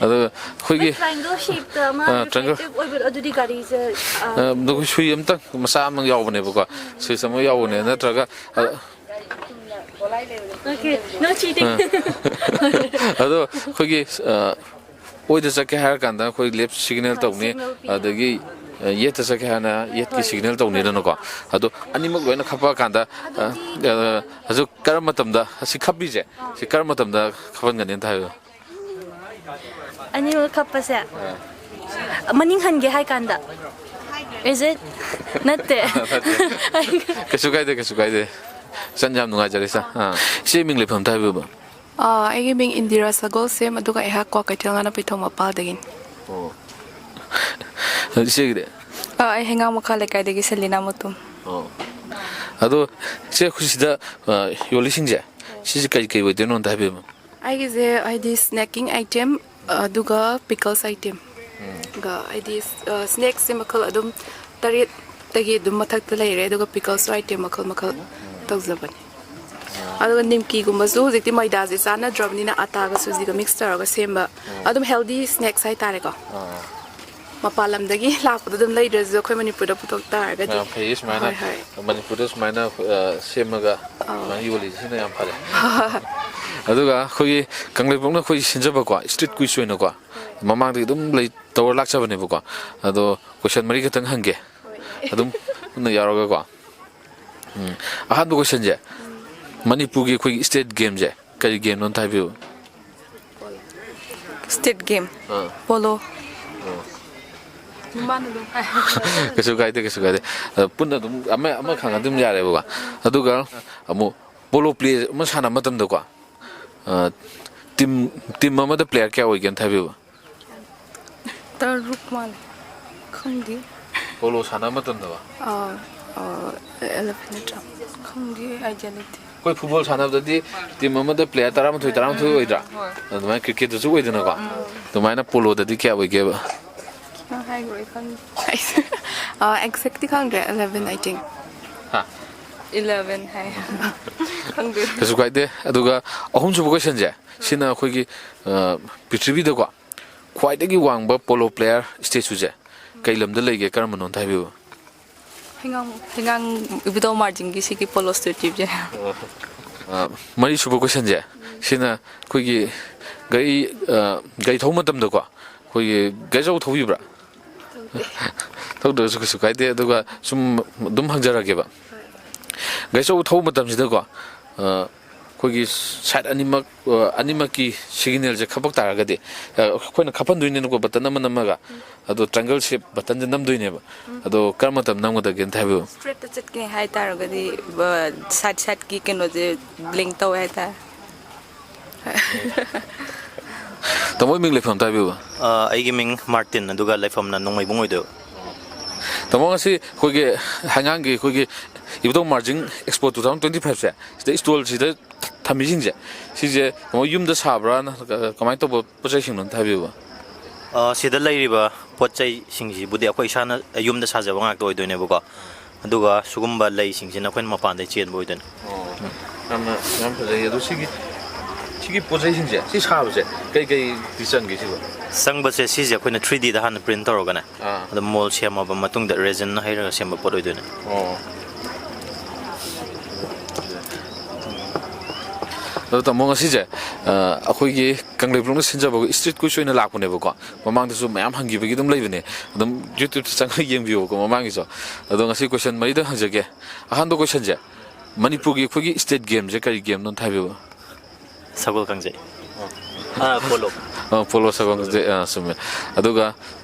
ꯑꯗꯨꯒ ꯑꯩꯈꯣꯏꯒꯤ, ꯇ꯭ꯔꯥꯏꯡꯒꯜ ꯁꯦꯞꯇ ꯑꯃ ꯑ, ꯇ꯭ꯔꯥꯏꯡꯒꯜ ꯔꯤꯐ꯭ꯂꯦꯛꯇꯤꯞ ꯑꯣꯏꯕ ꯑꯗꯨꯗꯤ ꯒꯥꯔꯤꯁꯦ꯫ ꯑ, ꯑꯗꯨꯒ ꯁꯨꯏ ꯑꯃꯇꯪ ꯃꯆꯥ ꯑꯃ ꯌꯥꯎꯕꯅꯦꯕꯀꯣ, ꯁ꯭ꯋꯤꯆ ꯑꯃ ꯌꯥꯎꯕꯅꯦ, ꯅꯠꯇ꯭ꯔꯒ, ꯑ, Okay, no cheating. ꯑ, ꯑꯗꯣ ꯑꯩꯈꯣꯏꯒꯤ, ꯑ, ꯑꯣꯏꯗ ꯆꯠꯀꯦ ꯍꯥꯏꯔ ꯀꯥꯟꯗ ꯑꯩꯈꯣꯏ ꯂꯦꯐ ꯁꯤꯒꯅꯦꯜ ꯇꯧꯅꯤ, ꯁꯤꯒꯅꯦꯜ ꯄꯤ꯫ ꯑꯗꯒꯤ, ꯑ, ꯌꯦꯠꯇ ꯆꯠꯀꯦ ꯍꯥꯏꯔꯅ ꯌꯦꯠꯀꯤ ꯍꯣꯏ꯫ ꯁꯤꯒꯅꯦꯜ ꯇꯧꯅꯤꯗꯅꯀꯣ꯫ ꯑꯗꯣ ꯑꯅꯤꯃꯛ ꯂꯣꯏꯅ ꯈꯞꯄꯛꯑꯀꯥꯟꯗ, ꯑ, ꯑ, ꯍꯧꯖꯤꯛ ꯀꯔꯝꯕ ꯃꯇꯝꯗ ꯑꯁꯤ ꯈꯞꯄꯤꯁꯦ, ꯁꯤ ꯀꯔꯝꯕ ꯃꯇꯝꯗ ꯈꯞꯍꯟꯒꯅꯤ ꯑꯝꯇ ꯍꯥꯏꯕꯤꯌꯨ? ꯑꯅꯤꯃꯛ ꯈꯞꯄꯁꯦ ꯃꯅꯤꯡ ꯍꯟꯒꯦ ꯍꯥꯏ ꯀꯥꯟꯗ? Is it? ꯅꯠꯇꯦ꯫ ꯀꯩꯁꯨ ꯀꯥꯏꯗꯦ, ꯀꯩꯁꯨ ꯀꯥꯏꯗꯦ꯫ ꯏꯆꯟ, ꯌꯥꯝ ꯅꯨꯡꯉꯥꯏꯖꯔꯦ, ꯏꯆꯟ꯫ ꯑꯥ, ꯏꯆꯦ ꯃꯤꯡ ꯂꯩꯐꯝ ꯑꯝꯇ ꯍꯥꯏꯕꯤꯌꯨꯕ? ꯑꯥ, ꯑꯩꯒꯤ ꯃꯤꯡ ꯏꯟꯗꯤꯔꯥ ꯁꯒꯣꯜꯁꯦꯝ, ꯑꯗꯨꯒ ꯑꯩꯍꯥꯛ ꯀ꯭ꯋꯥꯀꯩꯊꯦꯜ ꯉꯥꯅꯨ ꯄꯤꯊꯧ ꯃꯄꯥꯜꯗꯒꯤꯅꯤ꯫ ꯏꯆꯦꯒꯤꯗꯤ? ꯑꯥ, ꯑꯩ ꯍꯩꯉꯥꯡ ꯃꯈꯥ ꯂꯩꯀꯥꯏꯗꯒꯤ ꯁꯦꯂꯤꯅꯥ ꯃꯨꯇꯨꯝ꯫ ꯑꯣ꯫ ꯑꯗꯣ ꯏꯆꯦ, ꯑꯩꯈꯣꯏ ꯁꯤꯗ, ꯑ, ꯌꯣꯜꯂꯤꯁꯤꯡꯁꯦ, ꯁꯤꯁꯦ ꯀꯩ ꯀꯩ ꯑꯣꯏꯗꯣꯏꯅꯣ ꯑꯝꯇ ꯍꯥꯏꯕꯤꯌꯨꯕ? ꯑꯩꯒꯤꯁꯦ ꯍꯥꯏꯗꯤ ꯁ꯭ꯅꯦꯀꯤꯡ ꯑꯥꯏꯇꯦꯝ, ꯑꯗꯨꯒ ꯄꯤꯀꯜꯁ ꯑꯥꯏꯇꯦꯝ꯫ ꯑꯗꯨꯒ ꯍꯥꯏꯗꯤ, ꯑ, ꯁ꯭ꯅꯦꯛꯁꯦ ꯃꯈꯜ ꯑꯗꯨꯝ ꯇꯔꯦꯠꯇꯒꯤ ꯑꯗꯨꯝ ꯃꯊꯛꯇ ꯂꯩꯔꯦ, ꯑꯗꯨꯒ ꯄꯤꯀꯜꯁꯁꯨ ꯑꯥꯏꯇꯦꯝ ꯃꯈꯜ ꯃꯈꯜ ꯇꯧꯖꯕꯅꯤ꯫ ꯑꯗꯨꯒ ꯅꯤꯝꯀꯤꯒꯨꯝꯕꯁꯨ ꯍꯧꯖꯤꯛꯇꯤ ꯃꯣꯏꯗꯥꯁꯦ ꯆꯥꯟꯅꯗ꯭ꯔꯕꯅꯤꯅ ꯑꯇꯥꯒ ꯁꯨꯖꯤꯒ ꯃꯤꯛꯁ ꯇꯧꯔꯒ ꯁꯦꯝꯕ ꯑꯗꯨꯝ ꯍꯦꯜꯗꯤ ꯁ꯭ꯅꯦꯛꯁ ꯍꯥꯏꯇꯥꯔꯦꯀꯣ꯫ ꯃꯄꯥꯟ ꯂꯝꯗꯒꯤ ꯂꯥꯛꯄꯗ ꯑꯗꯨꯝ ꯂꯩꯗ꯭ꯔꯁꯨ ꯑꯩꯈꯣꯏ ꯃꯅꯤꯄꯨꯔꯗ ꯄꯨꯊꯣꯛ ꯇꯥꯔꯒꯗꯤ꯫ ꯌꯥꯝ ꯐꯩꯌꯦ ꯁꯨꯃꯥꯏꯅ꯫ ꯍꯣꯏ, ꯍꯣꯏ꯫ ꯃꯅꯤꯄꯨꯔꯗ ꯁꯨꯃꯥꯏꯅ, ꯑ, ꯁꯦꯝꯃꯒ ꯁꯨꯃꯥꯏꯅ ꯌꯣꯜꯂꯤꯁꯤꯅ ꯌꯥꯝ ꯐꯔꯦ꯫ ꯑꯗꯨꯒ ꯑꯩꯈꯣꯏꯒꯤ ꯀꯪꯂꯩꯄꯥꯛꯅ ꯑꯩꯈꯣꯏ ꯁꯤꯟꯖꯕꯀꯣ, ꯁ꯭ꯇ꯭ꯔꯤꯠ ꯀ꯭ꯋꯤꯖ ꯑꯣꯏꯅꯀꯣ, ꯃꯃꯥꯡꯗꯒꯤ ꯑꯗꯨꯝ ꯂꯩ ꯇꯧꯔ ꯂꯥꯛꯆꯕꯅꯦꯕꯀꯣ꯫ ꯑꯗꯣ ꯀꯣꯏꯁꯟ ꯃꯔꯤ ꯈꯛꯇꯪ ꯍꯪꯒꯦ, ꯑꯗꯨꯝ ꯄꯨꯟꯅ ꯌꯥꯎꯔꯒꯀꯣ꯫ ꯎꯝ꯫ ꯑꯍꯥꯟꯕ ꯀꯣꯏꯁꯟꯁꯦ, ꯃꯅꯤꯄꯨꯔꯒꯤ ꯑꯩꯈꯣꯏꯒꯤ ꯁ꯭ꯇꯦꯠ ꯒꯦꯝꯁꯦ ꯀꯔꯤ ꯒꯦꯝꯅꯣ ꯑꯝꯇ ꯍꯥꯏꯕꯤꯌꯨ? State game. ꯑꯥ꯫ ꯄꯣꯂꯣ꯫ ꯃꯥꯅ ꯑꯗꯨꯝ ꯍꯥꯏ꯫ ꯀꯩꯁꯨ ꯀꯥꯏꯗꯦ, ꯀꯩꯁꯨ ꯀꯥꯏꯗꯦ꯫ ꯑ, ꯄꯨꯟꯅ ꯑꯗꯨꯝ ꯑꯃ, ꯑꯃ ꯈꯪꯉ ꯑꯗꯨꯝ ꯌꯥꯔꯦꯕꯀꯣ꯫ ꯑꯗꯨꯒ ꯑꯃꯨꯛ ꯄꯣꯂꯣ ꯄ꯭ꯂꯦ ꯑꯃ ꯁꯥꯟꯅꯕ ꯃꯇꯝꯗꯀꯣ, ꯑ, ꯇꯤꯝ, ꯇꯤꯝ ꯑꯃꯗ ꯄ꯭ꯂꯦꯌꯔ ꯀꯌꯥ ꯑꯣꯏꯒꯦ ꯑꯝꯇ ꯍꯥꯏꯕꯤꯌꯨꯕ? ꯇꯔꯨꯛ ꯃꯥꯜꯂꯦ꯫ ꯈꯪꯗꯦ꯫ ꯄꯣꯂꯣ ꯁꯥꯟꯅꯕ ꯃꯇꯝꯗꯕ? ꯑꯥ, ꯑꯥ, ꯑꯦꯂꯦꯚꯦꯟ ꯅꯠꯇ꯭ꯔꯥ? ꯈꯪꯗꯦ, ꯑꯥꯏꯗꯤꯌꯥ ꯂꯩꯇꯦ꯫ ꯑꯩꯈꯣꯏ ꯐꯨꯠꯕꯣꯜ ꯁꯥꯟꯅꯕꯗꯗꯤ ꯇꯤꯝ ꯑꯃꯗ ꯄ꯭ꯂꯦꯌꯔ ꯇꯔꯥꯃꯥꯊꯣꯏ, ꯇꯔꯥꯃꯥꯊꯣꯏ ꯑꯣꯏꯗ꯭ꯔꯥ? ꯍꯣꯏ꯫ ꯑꯗꯨꯃꯥꯏꯅ ꯀ꯭ꯔꯤꯀꯦꯠꯇꯁꯨ ꯑꯣꯏꯗꯅꯀꯣ? ꯎꯝ꯫ ꯑꯗꯨꯃꯥꯏꯅ ꯄꯣꯂꯣꯗꯗꯤ ꯀꯌꯥ ꯑꯣꯏꯒꯦꯕ? ꯅꯪ ꯍꯥꯏꯈ꯭ꯔꯣ, ꯑꯩ ꯈꯪꯗꯦ꯫ ꯑꯥ, ꯑꯦꯛꯖꯦꯛꯇꯤ ꯈꯪꯗ꯭ꯔꯦ, ꯑꯦꯂꯦꯚꯦꯟ, ꯑꯥꯏ ꯊꯤꯡꯛ꯫ ꯍꯥ? ꯏꯂꯦꯚꯦꯟ ꯍꯥꯏ꯫ ꯈꯪꯗꯦ꯫ ꯀꯩꯁꯨ ꯀꯥꯏꯗꯦ꯫ ꯑꯗꯨꯒ ꯑꯍꯨꯝꯁꯨꯕ ꯀꯣꯏꯁꯟꯁꯦ, ꯁꯤꯅ ꯑꯩꯈꯣꯏꯒꯤ, ꯑ, ꯄ꯭ꯔꯤꯊꯤꯕꯤꯗꯀꯣ ꯈ꯭ꯋꯥꯏꯗꯒꯤ ꯋꯥꯡꯕ ꯄꯣꯂꯣ ꯄ꯭ꯂꯦꯌꯔ ꯁ꯭ꯇꯦꯆꯨꯁꯦ ꯀꯩ ꯂꯝꯗ ꯂꯩꯒꯦ, ꯀꯔꯝꯕꯅꯣ ꯑꯝꯇ ꯍꯥꯏꯕꯤꯌꯨ꯫ ꯍꯩꯉꯥꯡ, ꯍꯩꯉꯥꯡ ꯏꯕꯨꯙꯧ ꯃꯥꯔꯖꯤꯡꯒꯤ ꯁꯤꯒꯤ ꯄꯣꯂꯣ ꯁ꯭ꯇꯦꯆꯨꯁꯦ꯫ ꯑ, ꯃꯔꯤꯁꯨꯕ ꯀꯣꯏꯁꯟꯁꯦ, ꯁꯤꯅ ꯑꯩꯈꯣꯏꯒꯤ ꯒꯥꯔꯤ, ꯑ, ꯒꯥꯔꯤ ꯊꯧꯕ ꯃꯇꯝꯗꯀꯣ ꯑꯩꯈꯣꯏꯒꯤ ꯒꯥꯔꯤ ꯑꯆꯧꯕ ꯊꯧꯕꯤꯕ꯭ꯔꯥ? ꯊꯧꯗ꯭ꯔꯒꯁꯨ ꯀꯩꯁꯨ ꯀꯥꯏꯗꯦ꯫ ꯑꯗꯨꯒ ꯁꯨꯝ ꯑꯗꯨꯝ ꯍꯪꯖꯔꯛꯀꯦꯕ꯫ ꯒꯥꯔꯤ ꯑꯆꯧꯕ ꯊꯧꯕ ꯃꯇꯝꯁꯤꯗꯀꯣ, ꯑ, ꯑꯩꯈꯣꯏꯒꯤ ꯁꯥꯏꯠ ꯑꯅꯤꯃꯛ, ꯑ, ꯑꯅꯤꯃꯛꯀꯤ ꯁꯤꯒꯅꯦꯜꯁꯦ ꯈꯞꯄꯛ ꯇꯥꯔꯒꯗꯤ, ꯑ, ꯑꯩꯈꯣꯏꯅ ꯈꯞꯍꯟꯗꯣꯏꯅꯦꯅꯀꯣ, ꯕꯇꯟ ꯑꯃ ꯅꯝꯃꯒ, ꯑꯗꯣ ꯇ꯭ꯔꯥꯏꯡꯒꯜ ꯁꯦꯞ ꯕꯇꯟꯁꯦ ꯅꯝꯗꯣꯏꯅꯦꯕ꯫ ꯑꯗꯣ ꯀꯔꯝꯕ ꯃꯇꯝ ꯅꯝꯒꯗꯒꯦ ꯑꯝꯇ ꯍꯥꯏꯕꯤꯌꯨ꯫ ꯁ꯭ꯇ꯭ꯔꯦꯠꯇ ꯆꯠꯀꯦ ꯍꯥꯏꯇꯥꯔꯒꯗꯤ, ꯕ-, ꯁꯥꯏꯠ ꯁꯥꯏꯠꯀꯤ ꯀꯩꯅꯣꯁꯦ ꯕ꯭ꯂꯤꯡ ꯇꯧꯋꯦ ꯍꯥꯏꯇꯥꯔꯦ꯫ ꯇꯥꯃꯣ, ꯃꯤꯡ ꯂꯩꯐꯝ ꯑꯝꯇ ꯍꯥꯏꯕꯤꯌꯨ꯫ ꯑ, ꯑꯩꯒꯤ ꯃꯤꯡ ꯃꯥꯔꯇꯤꯟ, ꯑꯗꯨꯒ ꯂꯩꯐꯝꯅ ꯅꯣꯡꯃꯩꯕꯨꯡ ꯑꯣꯏꯗꯣꯏꯕ꯫ ꯇꯥꯃꯣ, ꯉꯁꯤ ꯑꯩꯈꯣꯏꯒꯤ ꯍꯩꯉꯥꯡꯒꯤ ꯑꯩꯈꯣꯏꯒꯤ Ibudhou Marjing expo two thousand twenty ꯐꯥꯏꯚꯁꯦ, ꯁꯤꯗ ꯁ꯭ꯇꯣꯜꯁꯤꯗ ꯊꯝꯃꯤꯁꯤꯡꯁꯦ, ꯁꯤꯁꯦ ꯇꯥꯃꯣ ꯌꯨꯝꯗ ꯁꯥꯕ꯭ꯔꯥ, ꯅꯠꯇ꯭ꯔꯒ ꯀꯃꯥꯏꯅ ꯇꯧꯕ ꯄꯣꯠ ꯆꯩꯁꯤꯡꯅꯣ ꯑꯝꯇ ꯍꯥꯏꯕꯤꯌꯨꯕ꯫ ꯑ, ꯁꯤꯗ ꯂꯩꯔꯤꯕ ꯄꯣꯠ ꯆꯩꯁꯤꯡꯁꯤꯕꯨꯗꯤ ꯑꯩꯈꯣꯏ ꯏꯁꯥꯅ ꯌꯨꯝꯗ ꯁꯥꯖꯕ ꯉꯥꯛꯇ ꯑꯣꯏꯗꯣꯏꯅꯦꯕꯀꯣ꯫ ꯑꯗꯨꯒ ꯁꯤꯒꯨꯝꯕ ꯂꯩꯁꯤꯡꯁꯤꯅ ꯑꯩꯈꯣꯏꯅ ꯃꯄꯥꯟꯗꯩ ꯆꯦꯟꯕ ꯑꯣꯏꯗꯣꯏꯅꯦ꯫ ꯑꯣ, ꯌꯥꯝꯅ, ꯌꯥꯝ ꯐꯖꯩ꯫ ꯑꯗꯣ ꯁꯤꯒꯤ, ꯁꯤꯒꯤ ꯄꯣꯠ ꯆꯩꯁꯤꯡꯁꯦ, ꯁꯤ ꯁꯥꯕꯁꯦ ꯀꯩ ꯀꯩꯗꯤ ꯆꯪꯒꯦ ꯁꯤꯕꯣ? ꯆꯪꯕꯁꯦ ꯁꯤꯁꯦ ꯑꯩꯈꯣꯏꯅ ꯊ꯭ꯔꯤ ꯗꯤꯗ ꯍꯥꯟꯅ ꯄ꯭ꯔꯤꯟ ꯇꯧꯔꯒꯅꯦ, ꯑꯥ꯫ ꯑꯗꯨꯝ ꯃꯣꯜ ꯁꯦꯝꯃꯕ ꯃꯇꯨꯡꯗ ꯔꯦꯖꯤꯟꯅ ꯍꯩꯔꯒ ꯁꯦꯝꯕ ꯄꯣꯠ ꯑꯣꯏꯗꯣꯏꯅꯦ꯫ ꯑꯣ꯫ ꯑꯗꯣ ꯇꯥꯃꯣ, ꯉꯁꯤꯁꯦ, ꯑ, ꯑꯩꯈꯣꯏꯒꯤ ꯀꯪꯂꯩꯄꯥꯛꯅ ꯁꯤꯟꯖꯕ ꯏꯁꯇ꯭ꯔꯤꯠ ꯀ꯭ꯋꯤꯖ ꯑꯣꯏꯅ ꯂꯥꯛꯄꯅꯦꯕꯀꯣ꯫ ꯃꯃꯥꯡꯗꯁꯨ ꯃꯌꯥꯝ ꯍꯪꯈꯤꯕꯒꯤ ꯑꯗꯨꯝ ꯂꯩꯕꯅꯦ꯫ ꯑꯗꯨꯝ YouTube-ꯇ ꯆꯪꯉꯒ ꯌꯦꯡꯕꯤꯌꯨꯀꯣ ꯃꯃꯥꯡꯒꯤꯁꯨ꯫ ꯑꯗꯣ ꯉꯁꯤ ꯀꯣꯏꯁꯟ ꯃꯔꯤꯗꯪ ꯍꯪꯖꯒꯦ꯫ ꯑꯍꯥꯟꯕ ꯀꯣꯏꯁꯟꯁꯦ, ꯃꯅꯤꯄꯨꯔꯒꯤ ꯑꯩꯈꯣꯏꯒꯤ ꯁ꯭ꯇꯦꯠ ꯒꯦꯝꯁꯦ ꯀꯔꯤ ꯒꯦꯝꯅꯣ ꯑꯝꯇ ꯍꯥꯏꯕꯤꯌꯨ꯫ ꯁꯒꯣꯜ ꯀꯥꯡꯖꯩ꯫ ꯑꯥ, ꯄꯣꯂꯣ꯫ ꯑ, ꯄꯣꯂꯣ, ꯁꯒꯣꯜ ꯀꯥꯡꯖꯩ, ꯑ, ꯆꯨꯝꯃꯦ꯫ ꯑꯗꯨꯒ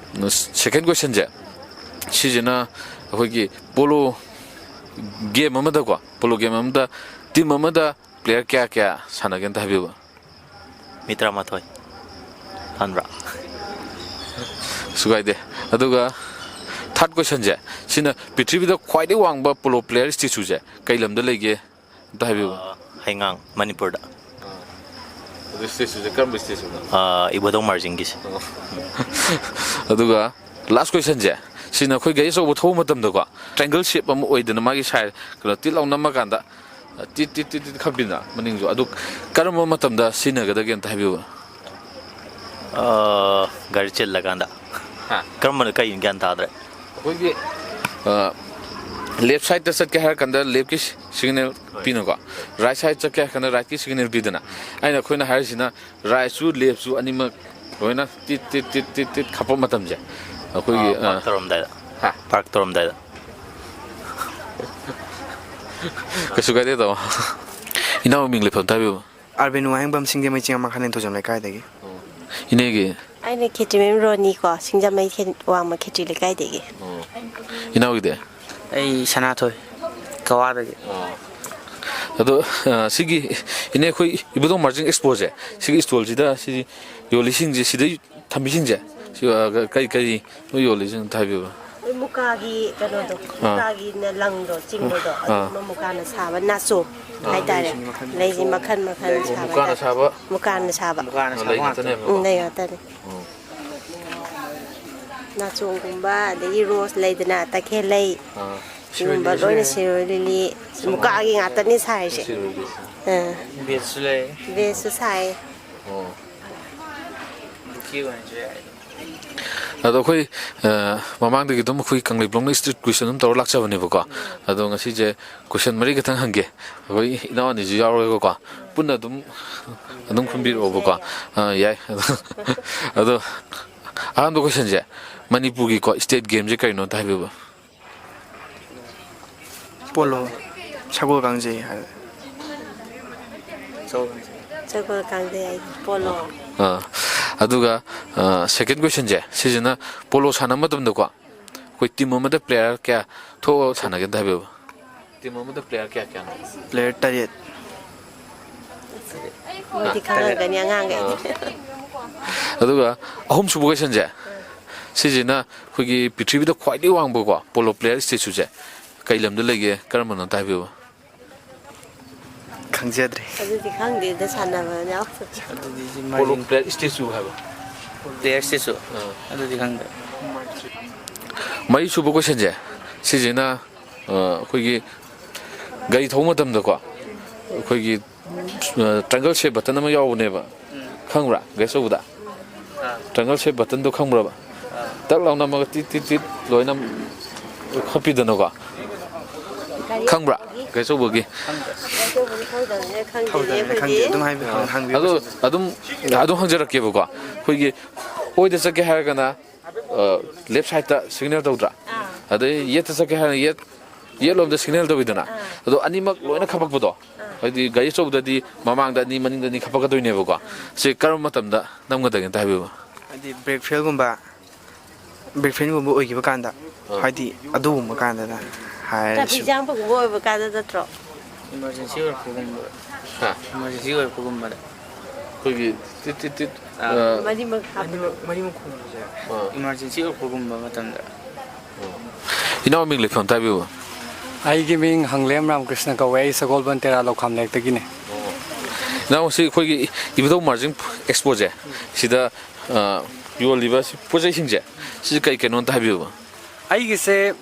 ꯁꯦꯀꯦꯟ ꯀꯣꯏꯁꯟꯁꯦ, ꯁꯤꯁꯤꯅ ꯑꯩꯈꯣꯏꯒꯤ ꯄꯣꯂꯣ ꯒꯦꯝ ꯑꯃꯗꯀꯣ, ꯄꯣꯂꯣ ꯒꯦꯝ ꯑꯃꯗ ꯇꯤꯝ ꯑꯃꯗ ꯄ꯭ꯂꯦꯌꯔ ꯀꯌꯥ ꯀꯌꯥ ꯁꯥꯟꯅꯒꯦ ꯑꯝꯇ ꯍꯥꯏꯕꯤꯌꯨꯕ꯫ ꯃꯤ ꯇꯔꯥꯃꯥꯊꯣꯏ ꯐꯟꯕ꯭ꯔꯥ? ꯁꯨꯒꯥꯏꯗꯦ꯫ ꯑꯗꯨꯒ ꯊꯥꯔꯠ ꯀꯣꯏꯁꯟꯁꯦ, ꯁꯤꯅ ꯄ꯭ꯔꯤꯊꯤꯕꯤꯗ ꯈ꯭ꯋꯥꯏꯗꯒꯤ ꯋꯥꯡꯕ ꯄꯣꯂꯣ ꯄ꯭ꯂꯦꯌꯔ ꯏꯁꯇꯦꯆꯨꯁꯦ ꯀꯩ ꯂꯝꯗ ꯂꯩꯒꯦ? ꯑꯝꯇ ꯍꯥꯏꯕꯤꯌꯨ꯫ ꯑ, ꯍꯩꯉꯥꯡ, ꯃꯅꯤꯄꯨꯔꯗ꯫ ꯑꯗꯨ ꯏꯁꯇꯦꯆꯨꯁꯦ ꯀꯔꯝꯕ ꯏꯁꯇꯦꯆꯨꯅꯣ? ꯑ, ꯏꯕꯣꯙꯧ ꯃꯥꯔꯖꯤꯡꯒꯤꯁꯦ꯫ ꯑꯗꯨꯒ ꯂꯥꯁ ꯀꯣꯏꯁꯟꯁꯦ, ꯁꯤꯅ ꯑꯩꯈꯣꯏ ꯒꯥꯔꯤ ꯑꯆꯧꯕ ꯊꯧꯕ ꯃꯇꯝꯗꯀꯣ, ꯇ꯭ꯔꯥꯏꯡꯒꯜ ꯁꯦꯞ ꯑꯃ ꯑꯣꯏꯗꯅ ꯃꯥꯒꯤ ꯁꯥꯏ ꯀꯩꯅꯣ ꯇꯤꯠ ꯂꯥꯎ ꯅꯝꯃꯀꯥꯟꯗ ꯇꯤꯠ ꯇꯤꯠ ꯇꯤꯠ ꯇꯤꯠ ꯈꯞꯄꯤꯗꯅ ꯃꯅꯤꯡꯁꯨ, ꯑꯗꯨ ꯀꯔꯝꯕ ꯃꯇꯝꯗ ꯁꯤꯖꯤꯟꯅꯒꯗꯒꯦ ꯑꯝꯇ ꯍꯥꯏꯕꯤꯌꯨ꯫ ꯑ, ꯒꯥꯔꯤ ꯆꯤꯜꯂꯀꯥꯟꯗ꯫ ꯍꯥ? ꯀꯔꯝꯕꯅꯣ, ꯀꯩꯅꯣ ꯒ꯭ꯌꯥꯟ ꯇꯥꯗ꯭ꯔꯦ꯫ ꯑꯩꯈꯣꯏꯒꯤ ꯂꯦꯐ ꯁꯥꯏꯗꯇ ꯆꯠꯀꯦ ꯍꯥꯏꯔ ꯀꯥꯟꯗ ꯂꯦꯐꯀꯤ ꯁꯤꯒꯅꯦꯜ ꯄꯤꯅꯀꯣ, ꯔꯥꯏꯠ ꯁꯥꯏꯗ ꯆꯠꯀꯦ ꯍꯥꯏꯔ ꯀꯥꯟꯗ ꯔꯥꯏꯠꯀꯤ ꯁꯤꯒꯅꯦꯜ ꯄꯤꯗꯅ, ꯑꯩꯅ, ꯑꯩꯈꯣꯏꯅ ꯍꯥꯏꯔꯤꯁꯤꯅ ꯔꯥꯏꯠꯁꯨ ꯂꯦꯐꯁꯨ ꯑꯅꯤꯃꯛ ꯂꯣꯏꯅ ꯇꯤꯠ ꯇꯤꯠ ꯇꯤꯠ ꯇꯤꯠ ꯇꯤꯠ ꯈꯞꯄ ꯃꯇꯝꯁꯦ ꯑꯩꯈꯣꯏꯒꯤ, ꯑ, ꯄꯥꯔꯛ ꯇꯧꯔꯝꯗꯥꯏꯗ꯫ ꯍꯥ? ꯄꯥꯔꯛ ꯇꯧꯔꯝꯗꯥꯏꯗ꯫ ꯀꯩꯁꯨ ꯀꯥꯏꯗꯦ, ꯇꯥꯃꯣ꯫ ꯏꯅꯥꯎ ꯃꯤꯡ ꯂꯩꯐꯝ ꯇꯥꯕꯤꯌꯨ꯫ ꯑꯥꯔꯕꯤꯟ ꯋꯥꯍꯦꯡꯕꯝ, ꯁꯤꯡꯖꯃꯩ ꯆꯤꯡꯉꯝ ꯃꯈꯥ ꯅꯤꯡꯊꯧꯖꯝ ꯂꯩꯀꯥꯏꯗꯒꯤ꯫ ꯏꯅꯦꯒꯤ? ꯑꯩꯅ ꯈꯦꯇ꯭ꯔꯤꯃꯌꯨꯝ ꯔꯣꯅꯤꯀꯣ, ꯁꯤꯡꯖꯃꯩ ꯈꯦ-, ꯋꯥꯡꯃ ꯈꯦꯇ꯭ꯔꯤ ꯂꯩꯀꯥꯏꯗꯒꯤ꯫ ꯏꯅꯥꯎꯒꯤꯗꯤ? ꯑꯩ ꯁꯅꯥꯊꯣꯏ, ꯀꯋꯥꯗꯒꯤ꯫ ꯑꯗꯣ, ꯑ, ꯁꯤꯒꯤ ꯏꯅꯦ ꯑꯩꯈꯣꯏ ꯏꯕꯨꯙꯧ ꯃꯥꯔꯖꯤꯡ ꯑꯦꯛꯁꯄꯣꯁꯦ, ꯁꯤꯒꯤ ꯏꯁꯇꯣꯜꯁꯤꯗ ꯁꯤ ꯌꯣꯜꯂꯤꯁꯤꯡꯁꯦ, ꯁꯤꯗ ꯊꯝꯃꯤꯁꯤꯡꯁꯦ, ꯁꯤ, ꯑ, ꯀꯔꯤ ꯀꯔꯤ ꯅꯣꯏ ꯌꯣꯜꯂꯤꯁꯤꯡ ꯑꯝꯇ ꯍꯥꯏꯕꯤꯌꯨꯕ꯫ ꯃꯨꯀꯥꯒꯤ ꯀꯩꯅꯣꯗꯣ, ꯑꯥ꯫ ꯃꯨꯀꯥꯒꯤꯅ ꯂꯪꯗꯣ ꯆꯤꯡꯕꯗꯣ, ꯑꯥ꯫ ꯃꯨꯀꯥꯅ ꯍꯥꯏꯇꯥꯔꯦ꯫ ꯁꯥꯕ ꯃꯨꯀꯥꯅ ꯁꯥꯕ꯫ ꯃꯨꯀꯥꯅ ꯂꯩ ꯁꯥꯕ ꯉꯥꯛꯇ꯫ ꯉꯥꯛꯇꯅꯦꯕ꯫ ꯎꯝ, ꯂꯩ ꯉꯥꯛꯇꯅꯦ꯫ ꯅꯥꯆꯣꯡꯒꯨꯝꯕ, ꯑꯗꯒꯤ ꯔꯣꯁ ꯂꯩꯗꯅ, ꯇꯈꯦꯜ ꯂꯩ, ꯑꯥ꯫ ꯁꯤꯒꯨꯝꯕ ꯂꯣꯏꯅ, ꯁꯤꯔꯣꯏ ꯂꯤꯂꯤ, ꯃꯨꯀꯥꯒꯤ ꯉꯥꯛꯇꯅꯦ ꯁꯥꯔꯤꯁꯦ꯫ ꯑꯥ꯫ ꯕꯦꯠꯁꯨ ꯂꯩ, ꯕꯦꯁꯁꯨ ꯁꯥꯏ꯫ ꯑꯣ꯫ ꯕꯨꯀꯦ ꯑꯣꯏꯅꯁꯨ ꯌꯥꯏ꯫ ꯑꯗꯣ ꯑꯩꯈꯣꯏ, ꯑ, ꯃꯃꯥꯡꯗꯒꯤ ꯑꯗꯨꯝ ꯑꯩꯈꯣꯏ ꯀꯪꯂꯩꯕ꯭ꯂꯣꯡꯅ ꯏꯁꯇ꯭ꯔꯤꯠ ꯀ꯭ꯋꯤꯁꯟ ꯑꯗꯨꯝ ꯇꯧꯔ ꯂꯥꯛꯆꯕꯅꯦꯕꯀꯣ꯫ ꯑꯗꯣ ꯉꯁꯤꯁꯦ ꯀ꯭ꯋꯤꯁꯟ ꯃꯔꯤ ꯈꯛꯇꯪ ꯍꯪꯒꯦ꯫ ꯑꯩꯈꯣꯏ ꯏꯅꯥꯎ ꯑꯅꯤꯁꯨ ꯌꯥꯎꯔꯒꯀꯣ, ꯄꯨꯟꯅ ꯑꯗꯨꯝ, ꯑꯗꯨꯝ ꯈꯨꯝꯕꯤꯔꯛꯑꯣꯕꯀꯣ꯫ ꯑ, ꯌꯥꯏ꯫ ꯑꯗꯣ ꯑꯍꯥꯟꯕ ꯀ꯭ꯋꯤꯁꯟꯁꯦ, ꯃꯅꯤꯄꯨꯔꯒꯤꯀꯣ ꯏꯁꯇꯦꯠ ꯒꯦꯝꯁꯦ ꯀꯔꯤꯅꯣ ꯑꯝꯇ ꯍꯥꯏꯕꯤꯌꯨꯕ꯫ ꯄꯣꯂꯣ, ꯁꯒꯣꯜ ꯀꯥꯡꯖꯩ ꯍꯥꯏꯕ꯫ ꯁꯒꯣꯜ ꯀꯥꯡꯖꯩ ꯍꯥꯏꯗꯤ ꯄꯣꯂꯣ꯫ ꯑꯥ꯫ ꯑꯗꯨꯒ ꯁꯦꯀꯦꯟ ꯀꯣꯏꯁꯟꯁꯦ ꯁꯤꯁꯤꯅ, ꯄꯣꯂꯣ ꯁꯥꯟꯅꯕ ꯃꯇꯝꯗꯀꯣ ꯑꯩꯈꯣꯏ ꯇꯤꯝ ꯑꯃꯗ ꯄ꯭ꯂꯦꯌꯔ ꯀꯌꯥ ꯊꯣꯛꯑꯒ ꯁꯥꯟꯅꯒꯦ ꯑꯝꯇ ꯍꯥꯏꯕꯤꯌꯨ꯫ ꯇꯤꯝ ꯑꯃꯗ ꯄ꯭ꯂꯦꯌꯔ ꯀꯌꯥ ꯀꯌꯥꯅꯣ? ꯄ꯭ꯂꯦꯌꯔ ꯇꯔꯦꯠ꯫ ꯃꯣꯏꯗꯤ ꯈꯪꯉꯝꯒꯅꯤ ꯑꯉꯥꯡꯈꯩꯗꯤ꯫ ꯑꯗꯨꯒ ꯑꯍꯨꯝꯁꯨꯕ ꯀꯣꯏꯁꯟꯁꯦ ꯁꯤꯁꯤꯅ, ꯑꯩꯈꯣꯏꯒꯤ ꯄ꯭ꯔꯤꯊꯤꯕꯤꯗ ꯈ꯭ꯋꯥꯏꯗꯒꯤ ꯋꯥꯡꯕꯀꯣ ꯄꯣꯂꯣ ꯄ꯭ꯂꯦꯌꯔ ꯁ꯭ꯇꯦꯆꯨꯁꯦ ꯀꯩ ꯂꯝꯗ ꯂꯩꯒꯦ, ꯀꯔꯝꯕꯅꯣ ꯑꯝꯇ ꯍꯥꯏꯕꯤꯌꯨ꯫ ꯈꯪꯖꯗ꯭ꯔꯦ꯫ ꯑꯗꯨꯗꯤ ꯈꯪꯗꯦꯗ, ꯁꯥꯟꯅꯕ ꯌꯥꯎꯗꯕ꯫ ꯑꯗꯨꯗꯤ ꯁꯤ ꯄꯣꯂꯣ ꯃꯥꯂꯦꯝ ꯄ꯭ꯂꯦꯌꯔ ꯁ꯭ꯇꯦꯆꯨ ꯍꯥꯏꯕ꯫ Player statue. ꯑꯥ꯫ ꯑꯗꯨꯗꯤ ꯈꯪꯗ꯭ꯔꯦ꯫ ꯃꯔꯤꯁꯨꯕ ꯀꯣꯏꯁꯟꯁꯦ ꯁꯤꯁꯤꯅ, ꯑ, ꯑꯩꯈꯣꯏꯒꯤ ꯒꯥꯔꯤ ꯊꯧꯕ ꯃꯇꯝꯗꯀꯣ ꯑꯩꯈꯣꯏꯒꯤ, ꯑ, ꯇ꯭ꯔꯥꯏꯡꯒꯜ ꯁꯦꯞ ꯕꯇꯟ ꯑꯃ ꯌꯥꯎꯕꯅꯦꯕ꯫ ꯎꯝ꯫ ꯈꯪꯕ꯭ꯔꯥ? ꯒꯥꯔꯤ ꯑꯆꯧꯕꯗ꯫ ꯑꯥ꯫ ꯇ꯭ꯔꯥꯏꯡꯒꯜ ꯁꯦꯞ ꯕꯇꯟꯗꯣ ꯈꯪꯕ꯭ꯔꯕ? ꯑꯥ꯫ ꯇꯛ ꯂꯥꯎ ꯅꯝꯃꯒ ꯇꯤꯠ ꯇꯤꯠ ꯇꯤꯠ ꯂꯣꯏꯅ ꯈꯞꯄꯤꯗꯅꯀꯣ꯫ ꯒꯥꯔꯤ ꯈꯪꯕ꯭ꯔꯥ? ꯑꯆꯧꯕꯒꯤ? ꯒꯥꯔꯤ ꯑꯆꯧꯕꯒꯤ? ꯈꯪꯗꯦ꯫ ꯒꯥꯔꯤ ꯑꯆꯧꯕꯒꯤ ꯊꯧꯗꯕꯅꯤꯅ ꯈꯪꯗꯦꯅꯦ ꯊꯧꯗꯕꯅꯤꯅ ꯈꯪꯗꯦ꯫ ꯑꯩꯈꯣꯏꯗꯤ꯫ ꯑꯗꯨꯝ ꯍꯥꯏꯕꯤꯌꯨ, ꯑꯥ꯫ ꯍꯪꯕꯤꯌꯨ ꯑꯗꯣ ꯀꯣꯏꯁꯟꯗꯣ꯫ ꯑꯗꯨꯝ, ꯑꯗꯨꯝ ꯍꯪꯖꯔꯛꯀꯦꯕꯀꯣ꯫ ꯑꯩꯈꯣꯏꯒꯤ ꯑꯣꯏꯗ ꯆꯠꯀꯦ ꯍꯥꯏꯔꯒꯅ, ꯑ, ꯂꯦꯐ ꯁꯥꯏꯠꯇ ꯁꯤꯒꯅꯦꯜ ꯇꯧꯗ꯭ꯔꯥ? ꯑꯥ꯫ ꯑꯗꯩ ꯌꯦꯠꯇ ꯆꯠꯀꯦ ꯍꯥꯏꯔꯒꯅ ꯌꯦꯠ, ꯌꯦꯠꯂꯣꯝꯗ ꯁꯤꯒꯅꯦꯜ ꯇꯧꯋꯤꯗꯅ꯫ ꯑꯥ꯫ ꯑꯗꯣ ꯑꯅꯤꯃꯛ ꯂꯣꯏꯅ ꯈꯞꯄꯛꯄꯗꯣ? ꯑꯥ꯫ ꯍꯥꯏꯗꯤ ꯒꯥꯔꯤ ꯑꯆꯧꯕꯗꯗꯤ ꯃꯃꯥꯡꯗ ꯑꯅꯤ, ꯃꯅꯤꯡꯗ ꯑꯅꯤ ꯈꯞꯄꯛꯀꯗꯣꯏꯅꯦꯕꯀꯣ꯫ ꯑꯥ꯫ ꯁꯤ ꯀꯔꯝꯕ ꯃꯇꯝꯗ ꯅꯝꯒꯗꯒꯦ ꯑꯝꯇ ꯍꯥꯏꯕꯤꯌꯨꯕ꯫ ꯍꯥꯏꯗꯤ ꯕ꯭ꯔꯦꯛ ꯐꯦꯜꯒꯨꯝꯕ, ꯕ꯭ꯔꯦꯛ ꯐꯦꯜꯒꯨꯝꯕ ꯑꯣꯏꯈꯤꯕ ꯀꯥꯟꯗ, ꯑꯥ꯫ ꯍꯥꯏꯗꯤ ꯑꯗꯨꯒꯨꯝꯕ ꯀꯥꯟꯗꯅ ꯍꯥꯏꯔꯁꯨ꯫ ꯇ꯭ꯔꯥꯐꯤꯛ ꯖꯥꯝꯒꯨꯝꯕ ꯑꯣꯏꯕ ꯀꯥꯟꯗ ꯅꯠꯇ꯭ꯔꯣ? ꯏꯃꯥꯔꯖꯦꯟꯁꯤ ꯑꯣꯏꯔꯛꯄꯒꯨꯝꯕ꯫ ꯍꯥ? ꯏꯃꯥꯔꯖꯦꯟꯁꯤ ꯑꯣꯏꯔꯛꯄꯒꯨꯝꯕꯗ꯫ ꯑꯩꯈꯣꯏꯒꯤ ꯇꯤꯠ ꯇꯤꯠ ꯇꯤꯠ, ꯑꯥ, ꯑꯥ꯫ ꯃꯔꯤꯃꯛ ꯍꯥꯞꯄ꯫ ꯃꯔꯤꯃꯛ, ꯃꯔꯤꯃꯛ ꯈꯣꯡꯕꯁꯦ ꯑꯥ꯫ ꯏꯃꯥꯔꯖꯦꯟꯁꯤ ꯑꯣꯏꯔꯛꯄꯒꯨꯝꯕ ꯃꯇꯝꯗ꯫ ꯑꯣ꯫ ꯏꯅꯥꯎ ꯃꯤꯡ ꯂꯩꯐꯝ ꯑꯝꯇ ꯍꯥꯏꯕꯤꯌꯨ꯫ ꯑꯩꯒꯤ ꯃꯤꯡ ꯍꯪꯂꯦꯝ ꯔꯥꯃꯀ꯭ꯔꯤꯁꯅ ꯀꯧꯋꯦ꯫ ꯑꯩ ꯁꯒꯣꯜꯕꯟ ꯇꯦꯔꯥ ꯂꯧꯈꯥꯝ ꯂꯩꯔꯛꯇꯒꯤꯅꯦ꯫ ꯑꯣ꯫ ꯏꯅꯥꯎ, ꯁꯤ ꯑꯩꯈꯣꯏꯒꯤ ꯏꯕꯨꯙꯧ ꯃꯥꯔꯖꯤꯡ ꯑꯦꯛꯁꯄꯣꯁꯦ, ꯁꯤꯗ, ꯑ, ꯌꯣꯜꯂꯤꯕ ꯁꯤ ꯄꯣꯠ ꯆꯩꯁꯤꯡꯁꯦ, ꯁꯤꯁꯦ ꯀꯩ ꯀꯩꯅꯣ ꯑꯝꯇ ꯍꯥꯏꯕꯤꯌꯨꯕ꯫ ꯑꯩꯒꯤꯁꯦ,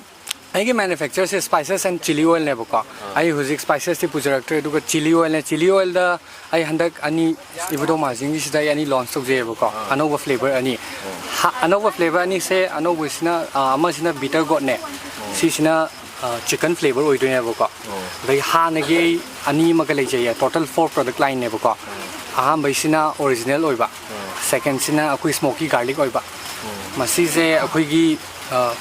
ꯑꯩꯒꯤ ꯃꯦꯅꯨꯐꯦꯛꯆꯔꯁꯦ spices and chilli oilꯅꯦꯕꯀꯣ꯫ ꯑꯥ꯫ ꯑꯩ ꯍꯧꯖꯤꯛ spicesꯇꯤ ꯄꯨꯖꯔꯛꯇ꯭ꯔꯦ, ꯑꯗꯨꯒ chilli oilꯅꯦ꯫ Chilli oilꯗ ꯑꯩ ꯍꯟꯗꯛ ꯑꯅꯤ, ꯏꯕꯨꯙꯧ ꯃꯥꯔꯖꯤꯡꯒꯤꯁꯤꯗ ꯑꯩ ꯑꯅꯤ launch ꯇꯧꯖꯩꯌꯦꯕꯀꯣ, ꯑꯥ꯫ ꯑꯅꯧꯕ flavour ꯑꯅꯤ꯫ ꯑꯥ꯫ ꯍꯥ-, ꯑꯅꯧꯕ flavour ꯑꯅꯤꯁꯦ, ꯑꯅꯧꯕꯁꯤꯅ, ꯑꯥ, ꯑꯃꯁꯤꯅ bitter gourdꯅꯦ, ꯑꯥ꯫ ꯁꯤꯁꯤꯅ, ꯑꯥ, chicken flavour ꯑꯣꯏꯗꯣꯏꯅꯦꯕꯀꯣ꯫ ꯑꯥ꯫ ꯑꯗꯩ ꯍꯥꯟꯅꯒꯤ ꯑꯩ ꯑꯅꯤ ꯑꯃꯒ ꯂꯩꯖꯩꯌꯦ, total four product lineꯅꯦꯕꯀꯣ꯫ ꯑꯥ꯫ ꯑꯍꯥꯟꯕꯩꯁꯤꯅ original ꯑꯣꯏꯕ, ꯑꯥ꯫ Secondꯁꯤꯅ ꯑꯩꯈꯣꯏ smoky garlic ꯑꯣꯏꯕ꯫ ꯑꯥ꯫ ꯃꯁꯤꯁꯦ ꯑꯩꯈꯣꯏꯒꯤ, ꯑꯥ,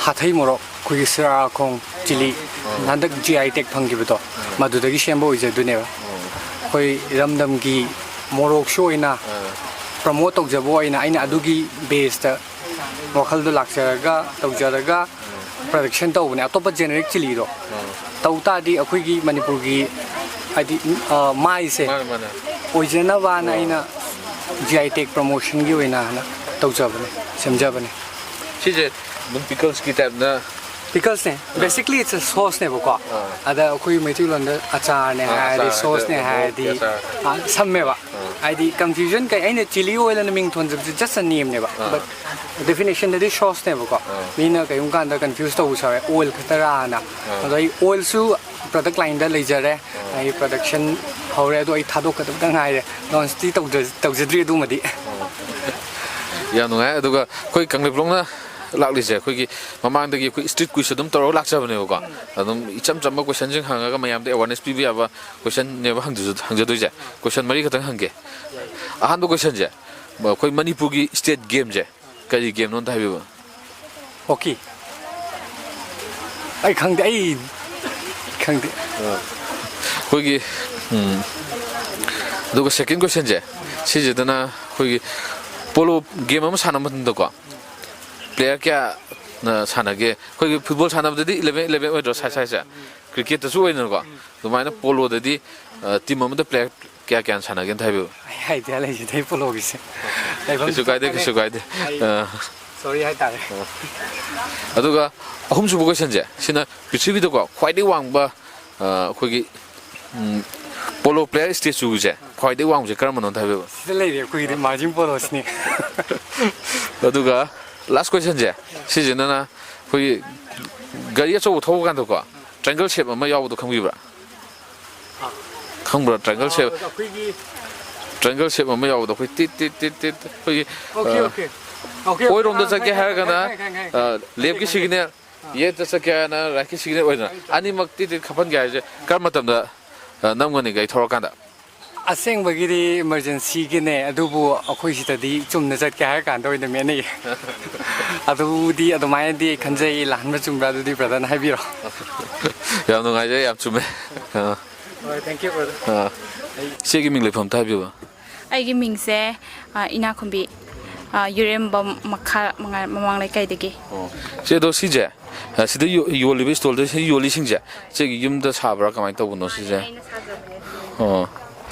ꯍꯥꯊꯩ ꯃꯣꯔꯣꯛ, ꯑꯩꯈꯣꯏꯒꯤ ꯁꯤꯔꯥꯈꯣꯡ chilli, ꯑꯥ꯫ ꯍꯟꯗꯛ G I tag ꯐꯪꯈꯤꯕꯗꯣ, ꯑꯥ꯫ ꯃꯗꯨꯗꯒꯤ ꯁꯦꯝꯕ ꯑꯣꯏꯖꯗꯣꯏꯅꯦꯕ꯫ ꯑꯥ꯫ ꯑꯩꯈꯣꯏ ꯏꯔꯝꯗꯝꯒꯤ ꯃꯣꯔꯣꯛꯁꯨ ꯑꯣꯏꯅ ꯑꯥ꯫ ꯄ꯭ꯔꯃꯣꯠ ꯇꯧꯖꯕ ꯑꯣꯏꯅ ꯑꯩꯅ ꯑꯗꯨꯒꯤ ꯕꯦꯁꯇ ꯋꯥꯈꯜꯗꯣ ꯂꯥꯛꯆꯔꯒ ꯇꯧꯖꯔꯒ ꯄ꯭ꯔꯗꯛꯁꯟ ꯇꯧꯕꯅꯦ꯫ ꯑꯇꯣꯞꯄ ꯖꯦꯅꯦꯔꯤꯛ ꯆꯤꯂꯤꯗꯣ ꯇꯧ ꯇꯥꯔꯗꯤ ꯑꯩꯈꯣꯏꯒꯤ ꯃꯅꯤꯄꯨꯔꯒꯤ ꯍꯥꯏꯗꯤ, ꯑ, ꯃꯥꯏꯁꯦ ꯃꯥꯅꯦ, ꯃꯥꯅꯦ꯫ ꯑꯣꯏꯖꯅꯕꯅ ꯑꯣ꯫ ꯑꯩꯅ ꯖꯤ ꯑꯥꯏ ꯇꯦꯛ ꯄ꯭ꯔꯃꯣꯁꯟꯒꯤ ꯑꯣꯏꯅ ꯍꯥꯟꯅ ꯇꯧꯖꯕꯅꯦ, ꯁꯦꯝꯖꯕꯅꯦ꯫ ꯁꯤꯁꯦ ꯑꯗꯨꯝ ꯄꯤꯀꯜꯁꯀꯤ ꯇꯥꯏꯞꯅ ꯄꯤꯀꯜꯁꯅꯦ꯫ ꯑꯥ꯫ Basically it's a sauceꯅꯦꯕꯀꯣ꯫ ꯑꯥ꯫ ꯑꯗ ꯑꯩꯈꯣꯏ ꯃꯩꯇꯩꯂꯣꯟꯗ ꯑꯆꯥꯔꯅꯦ ꯑꯥ, ꯍꯥꯏꯔꯗꯤ, ꯑꯆꯥꯔ, sauceꯅꯦ ꯍꯥꯏꯗꯤ ꯍꯥꯏꯔꯗꯤ, ꯃꯣꯔꯣꯛꯀꯤ ꯑꯆꯥꯔ꯫ ꯑꯥ, ꯁꯝꯃꯦꯕ꯫ ꯑꯥ꯫ ꯍꯥꯏꯗꯤ ꯀꯟꯐ꯭ꯌꯨꯖꯟ ꯀꯩ, ꯑꯩꯅ ꯆꯤꯂꯤ ꯑꯣꯏꯜ ꯑꯅ ꯃꯤꯡ ꯊꯣꯟꯖꯕꯁꯦ just a nameꯅꯦꯕ꯫ ꯑꯥ꯫ But definitionꯗꯗꯤ sauceꯅꯦꯕꯀꯣ꯫ ꯑꯥ꯫ ꯃꯤꯅ ꯀꯩꯒꯨꯝꯕ ꯀꯥꯟꯗ ꯀꯟꯐ꯭ꯌꯨꯁ ꯇꯧꯕꯁꯨ ꯌꯥꯎꯋꯦ, ꯑꯣꯏꯜ ꯈꯛꯇꯔꯥꯅ꯫ ꯑꯥ꯫ ꯑꯗꯣ ꯑꯩ ꯑꯣꯏꯜꯁꯨ ꯄ꯭ꯔꯗꯛ ꯂꯥꯏꯟꯗ ꯂꯩꯖꯔꯦ꯫ ꯑꯥ꯫ ꯑꯩ ꯄ꯭ꯔꯗꯛꯁꯟ ꯍꯧꯔꯦ, ꯑꯗꯣ ꯑꯩ ꯊꯥꯗꯣꯛꯀꯗꯕꯇ ꯉꯥꯏꯔꯦ꯫ ꯂꯣꯟꯁꯇꯤ ꯇꯧꯗ-, ꯇꯧꯖꯗ꯭ꯔꯤ ꯑꯗꯨꯃꯗꯤ꯫ ꯑꯣ꯫ ꯌꯥꯝ ꯅꯨꯡꯉꯥꯏ꯫ ꯑꯗꯨꯒ ꯑꯩꯈꯣꯏ ꯀꯪꯂꯩꯄꯥꯛꯅ ꯂꯥꯛꯂꯤꯁꯦ, ꯑꯩꯈꯣꯏꯒꯤ ꯃꯃꯥꯡꯗꯒꯤ ꯑꯩꯈꯣꯏ ꯁ꯭ꯇ꯭ꯔꯤꯠ ꯀ꯭ꯋꯤꯖ ꯑꯗꯨꯝ ꯇꯧꯔꯒ ꯂꯥꯛꯆꯕꯅꯦꯕꯀꯣ꯫ ꯑꯗꯨꯝ ꯏꯆꯝ ꯆꯝꯕ ꯀꯣꯏꯁꯟꯁꯤꯡ ꯍꯪꯉꯒ ꯃꯌꯥꯝꯗ ꯑꯦꯋꯥꯔꯅꯦꯁ ꯄꯤꯕ ꯌꯥꯕ ꯀꯣꯏꯁꯟꯅꯦꯕ ꯍꯪꯗꯣꯏꯁꯨ-, ꯍꯪꯖꯗꯣꯏꯁꯦ꯫ ꯀꯣꯏꯁꯟ ꯃꯔꯤ ꯈꯛꯇꯪ ꯍꯪꯒꯦ꯫ ꯑꯍꯥꯟꯕ ꯀꯣꯏꯁꯟꯁꯦ, ꯑꯩꯈꯣꯏ ꯃꯅꯤꯄꯨꯔꯒꯤ ꯁ꯭ꯇꯦꯠ ꯒꯦꯝꯁꯦ ꯀꯔꯤ ꯒꯦꯝꯅꯣ ꯑꯝꯇ ꯍꯥꯏꯕꯤꯌꯨꯕ? ꯍꯣꯀꯤ꯫ ꯑꯩ ꯈꯪꯗꯦ, ꯑꯩ ꯈꯪꯗꯦ꯫ ꯑ, ꯑꯩꯈꯣꯏꯒꯤ, ꯎꯝ, ꯑꯗꯨꯒ ꯁꯦꯀꯦꯟ ꯀꯣꯏꯁꯟꯁꯦ, ꯁꯤꯁꯤꯗꯅ ꯑꯩꯈꯣꯏꯒꯤ ꯄꯣꯂꯣ ꯒꯦꯝ ꯑꯃ ꯁꯥꯟꯅꯕ ꯃꯇꯝꯗꯀꯣ, ꯄ꯭ꯂꯦꯌꯔ ꯀꯌꯥꯅ ꯁꯥꯟꯅꯒꯦ? ꯑꯩꯈꯣꯏꯒꯤ ꯐꯨꯠꯕꯣꯜ ꯁꯥꯟꯅꯕꯗꯗꯤ ꯏꯂꯦꯚꯦꯟ ꯏꯂꯦꯚꯦꯟ ꯑꯣꯏꯗ꯭ꯔꯣ, ꯁꯥꯏ ꯁꯥꯏꯁꯦ? ꯀ꯭ꯔꯤꯀꯦꯠꯇꯁꯨ ꯑꯣꯏꯗꯅꯀꯣ, ꯑꯗꯨꯃꯥꯏꯅ ꯄꯣꯂꯣꯗꯗꯤ, ꯑ, ꯇꯤꯝ ꯑꯃꯗ ꯄ꯭ꯂꯦꯌꯔ ꯀꯌꯥ ꯀꯌꯥꯅ ꯁꯥꯟꯅꯒꯦ ꯑꯝꯇ ꯍꯥꯏꯕꯤꯌꯨ꯫ ꯑꯩ ꯑꯥꯏꯗꯤꯌꯥ ꯂꯩꯖꯗꯦ ꯄꯣꯂꯣꯒꯤꯁꯦ꯫ ꯂꯩꯐꯝ ꯀꯩꯁꯨ ꯀꯥꯏꯗꯦ, ꯆꯞ ꯀꯩꯁꯨ ꯀꯥꯏꯗꯦ꯫ ꯑꯩ ꯑ꯫ ꯁꯣꯔꯤ ꯍꯥꯏꯇꯥꯔꯦ꯫ ꯑ꯫ ꯑꯗꯨꯒ ꯑꯍꯨꯝꯁꯨꯕ ꯀꯣꯏꯁꯟꯁꯦ, ꯁꯤꯅ ꯄ꯭ꯔꯤꯊꯤꯕꯤꯗꯀꯣ ꯈ꯭ꯋꯥꯏꯗꯒꯤ ꯋꯥꯡꯕ, ꯑ, ꯑꯩꯈꯣꯏꯒꯤ, ꯎꯝ, ꯄꯣꯂꯣ ꯄ꯭ꯂꯦꯌꯔ ꯁ꯭ꯇꯦꯆꯨꯁꯦ ꯈ꯭ꯋꯥꯏꯗꯒꯤ ꯋꯥꯡꯕꯁꯦ ꯀꯔꯝꯕꯅꯣ ꯑꯝꯇ ꯍꯥꯏꯕꯤꯌꯨ꯫ ꯁꯤꯗ ꯂꯩꯔꯦ ꯑꯩꯈꯣꯏꯒꯤꯗꯤ ꯃꯥꯔꯖꯤꯡ ꯄꯣꯂꯣꯁꯤꯅꯤ꯫ ꯑꯗꯨꯒ ꯂꯥꯁ ꯀꯣꯏꯁꯟꯁꯦ, ꯁꯤꯁꯤꯅꯅ ꯑꯩꯈꯣꯏꯒꯤ ꯒꯥꯔꯤ ꯑꯆꯧꯕ ꯊꯧꯕ ꯀꯥꯟꯗꯀꯣ, ꯇ꯭ꯔꯥꯏꯡꯒꯜ ꯁꯦꯞ ꯑꯃ ꯌꯥꯎꯕꯗꯣ ꯈꯪꯕꯤꯕ꯭ꯔꯥ? ꯈꯪꯕ꯭ꯔꯥ? ꯇ꯭ꯔꯥꯏꯡꯒꯜ ꯁꯦꯞ, ꯑꯩꯈꯣꯏꯒꯤ ꯇ꯭ꯔꯥꯏꯡꯒꯜ ꯁꯦꯞ ꯑꯃ ꯌꯥꯎꯕꯗꯣ, ꯑꯩꯈꯣꯏ ꯇꯤꯠ, ꯇꯤꯠ, ꯇꯤꯠ, ꯇꯤꯠ, ꯑꯩꯈꯣꯏꯒꯤ, ꯑꯣꯀꯦ, ꯑ, ꯑꯣꯀꯦ꯫ ꯑꯣꯀꯦ, ꯑꯣꯀꯦ, ꯑꯣꯏꯔꯣꯝꯗ ꯑ, ꯆꯠꯀꯦ ꯈꯪꯉꯦ, ꯍꯥꯏꯔꯒꯅ, ꯈꯪꯉꯦ, ꯈꯪꯉꯦ, ꯈꯪꯉꯦ꯫ ꯑ, ꯂꯦꯐꯀꯤ ꯈꯪꯉꯦ, ꯈꯪꯉꯦ꯫ ꯁꯤꯒꯅꯦꯜ, ꯑ꯫ ꯌꯦꯠꯇ ꯆꯠꯀꯦ ꯍꯥꯏꯔꯒꯅ ꯔꯥꯏꯠꯀꯤ ꯁꯤꯒꯅꯦꯜ ꯑꯣꯏꯗꯅ, ꯑꯅꯤꯃꯛ ꯇꯤꯠ, ꯇꯤꯠ ꯈꯞꯍꯟꯒꯦ ꯍꯥꯏꯁꯦ ꯀꯔꯝꯕ ꯃꯇꯝꯗ, ꯑ, ꯅꯝꯒꯅꯤ ꯒꯥꯔꯤ ꯊꯧꯔꯀꯥꯟꯗ? ꯑꯁꯦꯡꯕꯒꯤꯗꯤ ꯏꯃꯥꯔꯖꯦꯟꯁꯤꯒꯤꯅꯦ, ꯑꯗꯨꯕꯨ ꯑꯩꯈꯣꯏ ꯁꯤꯗꯗꯤ ꯆꯨꯝꯅ ꯆꯠꯀꯦ ꯍꯥꯏꯔ ꯀꯥꯟꯗ ꯑꯣꯏꯅ ꯃꯦꯠꯅꯩꯌꯦ꯫ ꯑꯗꯨꯗꯤ ꯑꯗꯨꯃꯥꯏꯅꯗꯤ ꯑꯩ ꯈꯟꯖꯩ, ꯂꯥꯟꯕ ꯆꯨꯝꯕ꯭ꯔꯥ ꯑꯗꯨꯗꯤ ꯕ꯭ꯔꯗꯔꯅ ꯍꯥꯏꯕꯤꯔꯣ꯫ ꯌꯥꯝ ꯅꯨꯡꯉꯥꯏꯖꯔꯦ, ꯌꯥꯝ ꯆꯨꯝꯃꯦ꯫ ꯑꯥ꯫ ꯍꯣꯏ, thank you, brother꯫ ꯑꯥ꯫ ꯑꯩ ꯏꯆꯦꯒꯤ ꯃꯤꯡ ꯂꯩꯐꯝ ꯑꯝꯇ ꯍꯥꯏꯕꯤꯌꯨꯕ꯫ ꯑꯩꯒꯤ ꯃꯤꯡꯁꯦ, ꯑ, ꯏꯅꯥꯈꯨꯝꯕꯤ, ꯑ, ꯌꯨꯔꯦꯝꯕꯝ ꯃꯈꯥ ꯃꯉꯥ-, ꯃꯃꯥꯡ ꯂꯩꯀꯥꯏꯗꯒꯤ꯫ ꯑꯣ꯫ ꯆꯦ, ꯑꯗꯣ ꯁꯤꯁꯦ, ꯑ, ꯁꯤꯗ ꯌꯣ-, ꯌꯣꯜꯂꯤꯕ ꯏꯁꯇꯣꯜꯗ ꯁꯤ ꯌꯣꯜꯂꯤꯁꯤꯡꯁꯦ, ꯆꯦꯒꯤ ꯌꯨꯝꯗ ꯁꯥꯕ꯭ꯔꯥ, ꯀꯃꯥꯏꯅ ꯇꯧꯕꯅꯣ ꯁꯤꯁꯦ? ꯑꯩꯅ ꯁꯥꯖꯕꯅꯦ꯫ ꯑꯣ꯫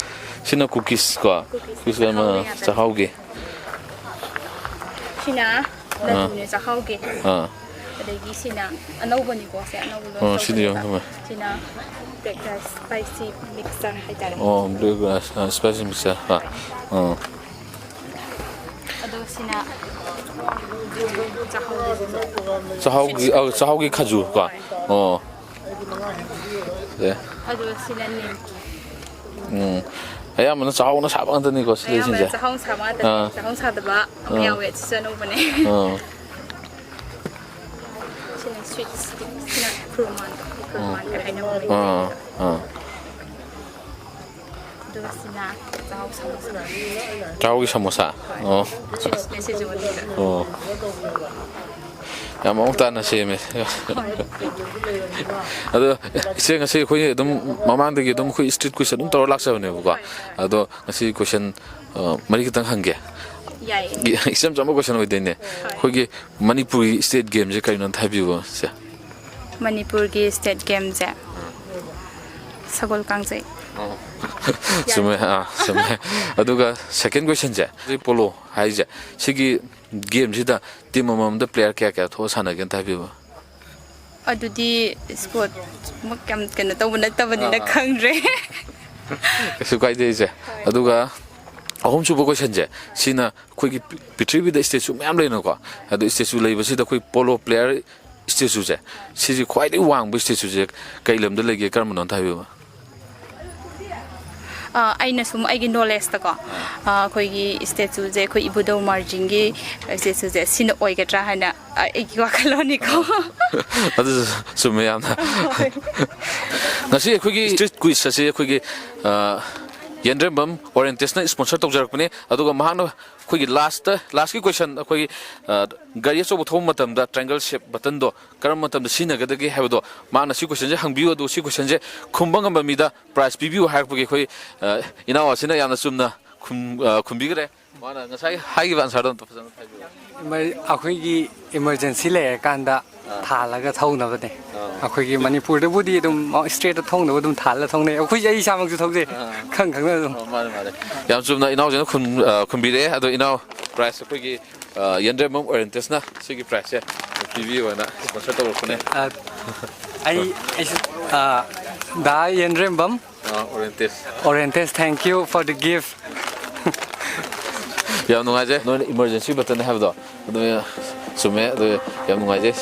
ꯁꯤꯅ ꯀꯨꯀꯤꯁ ꯀꯣ? ꯀꯨꯀꯤꯁ, ꯀꯨꯀꯤꯁ ꯑꯃ ꯆꯥꯛꯍꯥꯎꯒꯤ ꯆꯥꯛꯍꯥꯎꯒꯤ꯫ ꯁꯤꯅ ꯑꯥ꯫ ꯂꯗꯨꯅꯦ, ꯆꯥꯛꯍꯥꯎꯒꯤ꯫ ꯑꯥ꯫ ꯑꯗꯒꯤ ꯁꯤꯅ ꯑꯅꯧꯕꯅꯤꯀꯣ, ꯁꯦ ꯑꯅꯧꯕ launch ꯑꯣ, ꯁꯤꯗꯤ ꯌꯥꯝ ꯇꯧꯕꯅꯦꯕ꯫ ꯅꯨꯡꯉꯥꯏ꯫ ꯁꯤꯅ black rice spicy mixture ꯍꯥꯏꯇꯥꯔꯦ꯫ ꯑꯣ, black rice, ꯑ, spicy mixture꯫ ꯑꯥ꯫ ꯑꯥ꯫ ꯑꯗꯣ ꯁꯤꯅ ꯆꯥꯛꯍꯥꯎꯒꯤ ꯆꯥꯛꯍꯥꯎꯒꯤ, ꯑ, ꯆꯥꯛꯍꯥꯎꯒꯤ ꯈꯖꯨꯔ ꯀꯣ? ꯑꯣ꯫ ꯑꯦ꯫ ꯑꯗꯨꯒ ꯁꯤꯅ ꯅꯤꯝꯀꯤ꯫ ꯎꯝ꯫ ꯑꯌꯥꯝꯕꯅ ꯆꯥꯛꯍꯥꯎꯅ ꯁꯥꯕ ꯉꯥꯛꯇꯅꯤꯀꯣ ꯁꯤ ꯑꯌꯥꯝꯕꯅ ꯂꯩꯁꯤꯡꯁꯦ? ꯆꯥꯛꯍꯥꯎꯅ ꯁꯥꯕ ꯉꯥꯛꯇꯅꯦ꯫ ꯑꯥ꯫ ꯆꯥꯛꯍꯥꯎ ꯁꯥꯗꯕ ꯑꯃ ꯑꯥ꯫ ꯌꯥꯎꯋꯦ, ꯑꯁꯤꯁꯨ ꯑꯅꯧꯕꯅꯦ꯫ ꯑꯥ꯫ ꯁꯤꯅ sweet stick, ꯁꯤꯅ ꯈꯨꯔꯃꯥꯟꯗꯣ, ꯈꯨꯔꯃꯥꯟꯒ ꯍꯥꯏꯅꯕ ꯂꯩ꯫ ꯑꯥ, ꯑꯥ꯫ ꯑꯗꯨꯒ ꯁꯤꯅ ꯆꯥꯛꯍꯥꯎ ꯁꯃꯣꯁꯥ꯫ ꯆꯥꯛꯍꯥꯎꯒꯤ ꯁꯃꯣꯁꯥ? ꯍꯣꯏ꯫ ꯑꯣ꯫ Sweet stickꯅꯦ ꯁꯤꯁꯨ ꯃꯅꯨꯡꯗ꯫ ꯑꯣ꯫ ꯌꯥꯝ ꯃꯑꯣꯡ ꯇꯥꯅ ꯁꯦꯝꯃꯦ꯫ ꯍꯣꯏ꯫ ꯑꯗꯣ ꯏꯆꯦ, ꯉꯁꯤ ꯑꯩꯈꯣꯏ ꯑꯗꯨꯝ ꯃꯃꯥꯡꯗꯒꯤ ꯑꯗꯨꯝ ꯑꯩꯈꯣꯏ street quiz ꯑꯗꯨꯝ ꯇꯧꯔ ꯂꯥꯛꯆꯕꯅꯦꯕꯀꯣ꯫ ꯍꯣꯏ, ꯍꯣꯏ꯫ ꯑꯗꯣ ꯉꯁꯤ question, ꯑ, ꯃꯔꯤ ꯈꯛꯇꯪ ꯍꯪꯒꯦ꯫ ꯌꯥꯏꯌꯦ꯫ ꯏ-, ꯏꯆꯝ ꯆꯝꯕ question ꯑꯣꯏꯗꯣꯏꯅꯦ꯫ ꯍꯣꯏ꯫ ꯑꯩꯈꯣꯏꯒꯤ ꯃꯅꯤꯄꯨꯔꯒꯤ state gameꯁꯦ ꯀꯔꯤꯅꯣ ꯑꯝꯇ ꯍꯥꯏꯕꯤꯌꯨꯕ, ꯁꯦ꯫ ꯃꯅꯤꯄꯨꯔꯒꯤ state gameꯁꯦ ꯁꯒꯣꯜ ꯀꯥꯡꯖꯩ꯫ ꯑꯣ꯫ ꯆꯨꯝꯃꯦ, ꯑꯥ, ꯆꯨꯝꯃꯦ꯫ ꯑꯗꯨꯒ second questionꯁꯦ, ꯍꯧꯖꯤꯛ polo ꯍꯥꯏꯁꯦ, ꯁꯤꯒꯤ gameꯁꯤꯗ team ꯑꯃꯃꯝꯗ player ꯀꯌꯥ ꯀꯌꯥ ꯊꯣꯛꯑ ꯁꯥꯟꯅꯒꯦ ꯑꯝꯇ ꯍꯥꯏꯕꯤꯌꯨꯕ꯫ ꯑꯗꯨꯗꯤ sportꯃꯛ ꯌꯥꯝ ꯀꯩꯅꯣ ꯇꯧꯕ ꯅꯠꯇꯕꯅꯤꯅ ꯑꯥ, ꯑꯥ꯫ ꯈꯪꯗ꯭ꯔꯦ꯫ ꯀꯩꯁꯨ ꯀꯥꯏꯗꯦ ꯏꯆꯦ꯫ ꯍꯣꯏ꯫ ꯑꯗꯨꯒ ꯑꯍꯨꯝꯁꯨꯕ questionꯁꯦ, ꯁꯤꯅ ꯑꯩꯈꯣꯏꯒꯤ ꯄ꯭ꯔꯤ-, ꯄ꯭ꯔꯤꯊꯤꯕꯤꯗ statue ꯃꯌꯥꯝ ꯂꯩꯅꯀꯣ, ꯑꯗꯣ statue ꯂꯩꯕꯁꯤꯗ ꯑꯩꯈꯣꯏ polo player statueꯁꯦ, ꯁꯤꯁꯦ ꯈ꯭ꯋꯥꯏꯗꯒꯤ ꯋꯥꯡꯕ statueꯁꯦ ꯀꯩ ꯂꯝꯗ ꯂꯩꯒꯦ, ꯀꯔꯝꯕꯅꯣ ꯑꯝꯇ ꯍꯥꯏꯕꯤꯌꯨꯕ꯫ ꯑ, ꯑꯩꯅ ꯁꯨꯝ ꯑꯩꯒꯤ knowledgeꯇꯀꯣ, ꯑꯥ꯫ ꯑ, ꯑꯩꯈꯣꯏꯒꯤ statueꯁꯦ, ꯑꯩꯈꯣꯏ ꯏꯕꯨꯙꯧ ꯃꯥꯔꯖꯤꯡꯒꯤ statueꯁꯦ ꯁꯤꯅ ꯑꯣꯏꯒꯗ꯭ꯔꯥ ꯍꯥꯏꯅ, ꯑ, ꯑꯩꯒꯤ ꯋꯥꯈꯜꯂꯣꯟꯅꯤꯀꯣ꯫ ꯑꯗꯨꯁꯨ ꯆꯨꯝꯃꯦ ꯌꯥꯝꯅ꯫ ꯍꯣꯏ꯫ ꯉꯁꯤ ꯑꯩꯈꯣꯏꯒꯤ street quiz ꯑꯁꯤ ꯑꯩꯈꯣꯏꯒꯤ, ꯑ, ꯌꯦꯟꯗ꯭ꯔꯦꯝꯕꯝ ꯑꯣꯔꯦꯟꯇꯦꯁꯅ sponsor ꯇꯧꯖꯔꯛꯄꯅꯤ꯫ ꯑꯗꯨꯒ ꯃꯍꯥꯛꯅ ꯑꯩꯈꯣꯏꯒꯤ last, lastꯀꯤ question, ꯑꯩꯈꯣꯏꯒꯤ, ꯑ, ꯒꯥꯔꯤ ꯑꯆꯧꯕ ꯊꯧꯕ ꯃꯇꯝꯗ triangle shape buttonꯗꯣ ꯀꯔꯝꯕ ꯃꯇꯝꯗ ꯁꯤꯖꯤꯟꯅꯒꯗꯒꯦ ꯍꯥꯏꯕꯗꯣ ꯃꯥꯅ ꯁꯤ questionꯁꯦ ꯍꯪꯕꯤꯌꯨ, ꯑꯗꯨꯒ ꯁꯤ questionꯁꯦ ꯈꯨꯝꯕ ꯉꯝꯕ ꯃꯤꯗ prize ꯄꯤꯕꯤꯌꯨ ꯍꯥꯏꯔꯛꯄꯒꯤ ꯑꯩꯈꯣꯏ, ꯑ, ꯏꯅꯥꯎ ꯑꯁꯤꯅ ꯌꯥꯝꯅ ꯆꯨꯝꯅ ꯈꯨꯝ- ꯑ, ꯈꯨꯝꯕꯤꯈ꯭ꯔꯦ꯫ ꯃꯥꯅ ꯉꯁꯥꯏ ꯍꯥꯏꯈꯤꯕ ꯑꯟꯁꯔꯗꯣ ꯑꯝꯇ ꯐꯖꯅ ꯍꯥꯏꯕꯤꯌꯨ꯫ ꯏꯃꯔ- ꯑꯩꯈꯣꯏꯒꯤ ꯏꯃꯔꯖꯦꯟꯁꯤ ꯂꯩꯔꯀꯥꯟꯗ ꯊꯥꯜꯂꯒ ꯊꯧꯅꯕꯅꯦ꯫ ꯑꯩꯈꯣꯏꯒꯤ ꯃꯅꯤꯄꯨꯔꯗꯕꯨꯗꯤ ꯑꯗꯨꯝ ꯏꯁꯇ꯭ꯔꯦꯠꯇ ꯊꯧꯅꯕ ꯑꯗꯨꯝ ꯊꯥꯜꯂ ꯊꯧꯅꯩ, ꯑꯩꯈꯣꯏꯁꯦ, ꯑꯩ ꯏꯁꯥꯃꯛꯁꯨ ꯊꯧꯖꯩ, ꯈꯪ ꯈꯪꯅ ꯑꯗꯨꯝ꯫ ꯑꯣ, ꯃꯥꯅꯦ, ꯃꯥꯅꯦ꯫ ꯌꯥꯝ ꯆꯨꯝꯅ ꯏꯅꯥꯎꯁꯤꯅ ꯈꯨꯝ- ꯑ, ꯈꯨꯝꯕꯤꯔꯛꯑꯦ꯫ ꯑꯗꯣ ꯏꯅꯥꯎ, ꯄ꯭ꯔꯥꯏꯖ ꯑꯩꯈꯣꯏꯒꯤ, ꯑ, ꯌꯦꯟꯗ꯭ꯔꯦꯝꯕꯝ ꯑꯣꯔꯦꯟꯇꯦꯁꯅ ꯁꯤꯒꯤ ꯄ꯭ꯔꯥꯏꯖꯁꯦ ꯄꯤꯕꯤꯌꯣꯅ ꯁ꯭ꯄꯣꯟꯁꯔ ꯇꯧꯔꯛꯄꯅꯦ꯫ ꯑ, ꯑꯩ ꯑꯩꯁꯨ ꯑ, ꯗꯥ ꯌꯦꯟꯗ꯭ꯔꯦꯝꯕꯝ ꯑ, ꯑꯣꯔꯦꯟꯇꯦꯁ꯫ ꯑꯣꯔꯦꯟꯇꯦꯁ, thank you for the gift. ꯌꯥꯝ ꯅꯨꯡꯉꯥꯏꯖꯩ, ꯅꯣꯏꯅ ꯏꯃꯔꯖꯦꯟꯁꯤ ꯕꯇꯟ ꯍꯥꯏꯕꯗꯣ꯫ ꯑꯗꯨ ꯆꯨꯝꯃꯦ꯫ ꯑꯗꯨ ꯌꯥꯝ ꯅꯨꯡꯉꯥꯏꯖꯩ꯫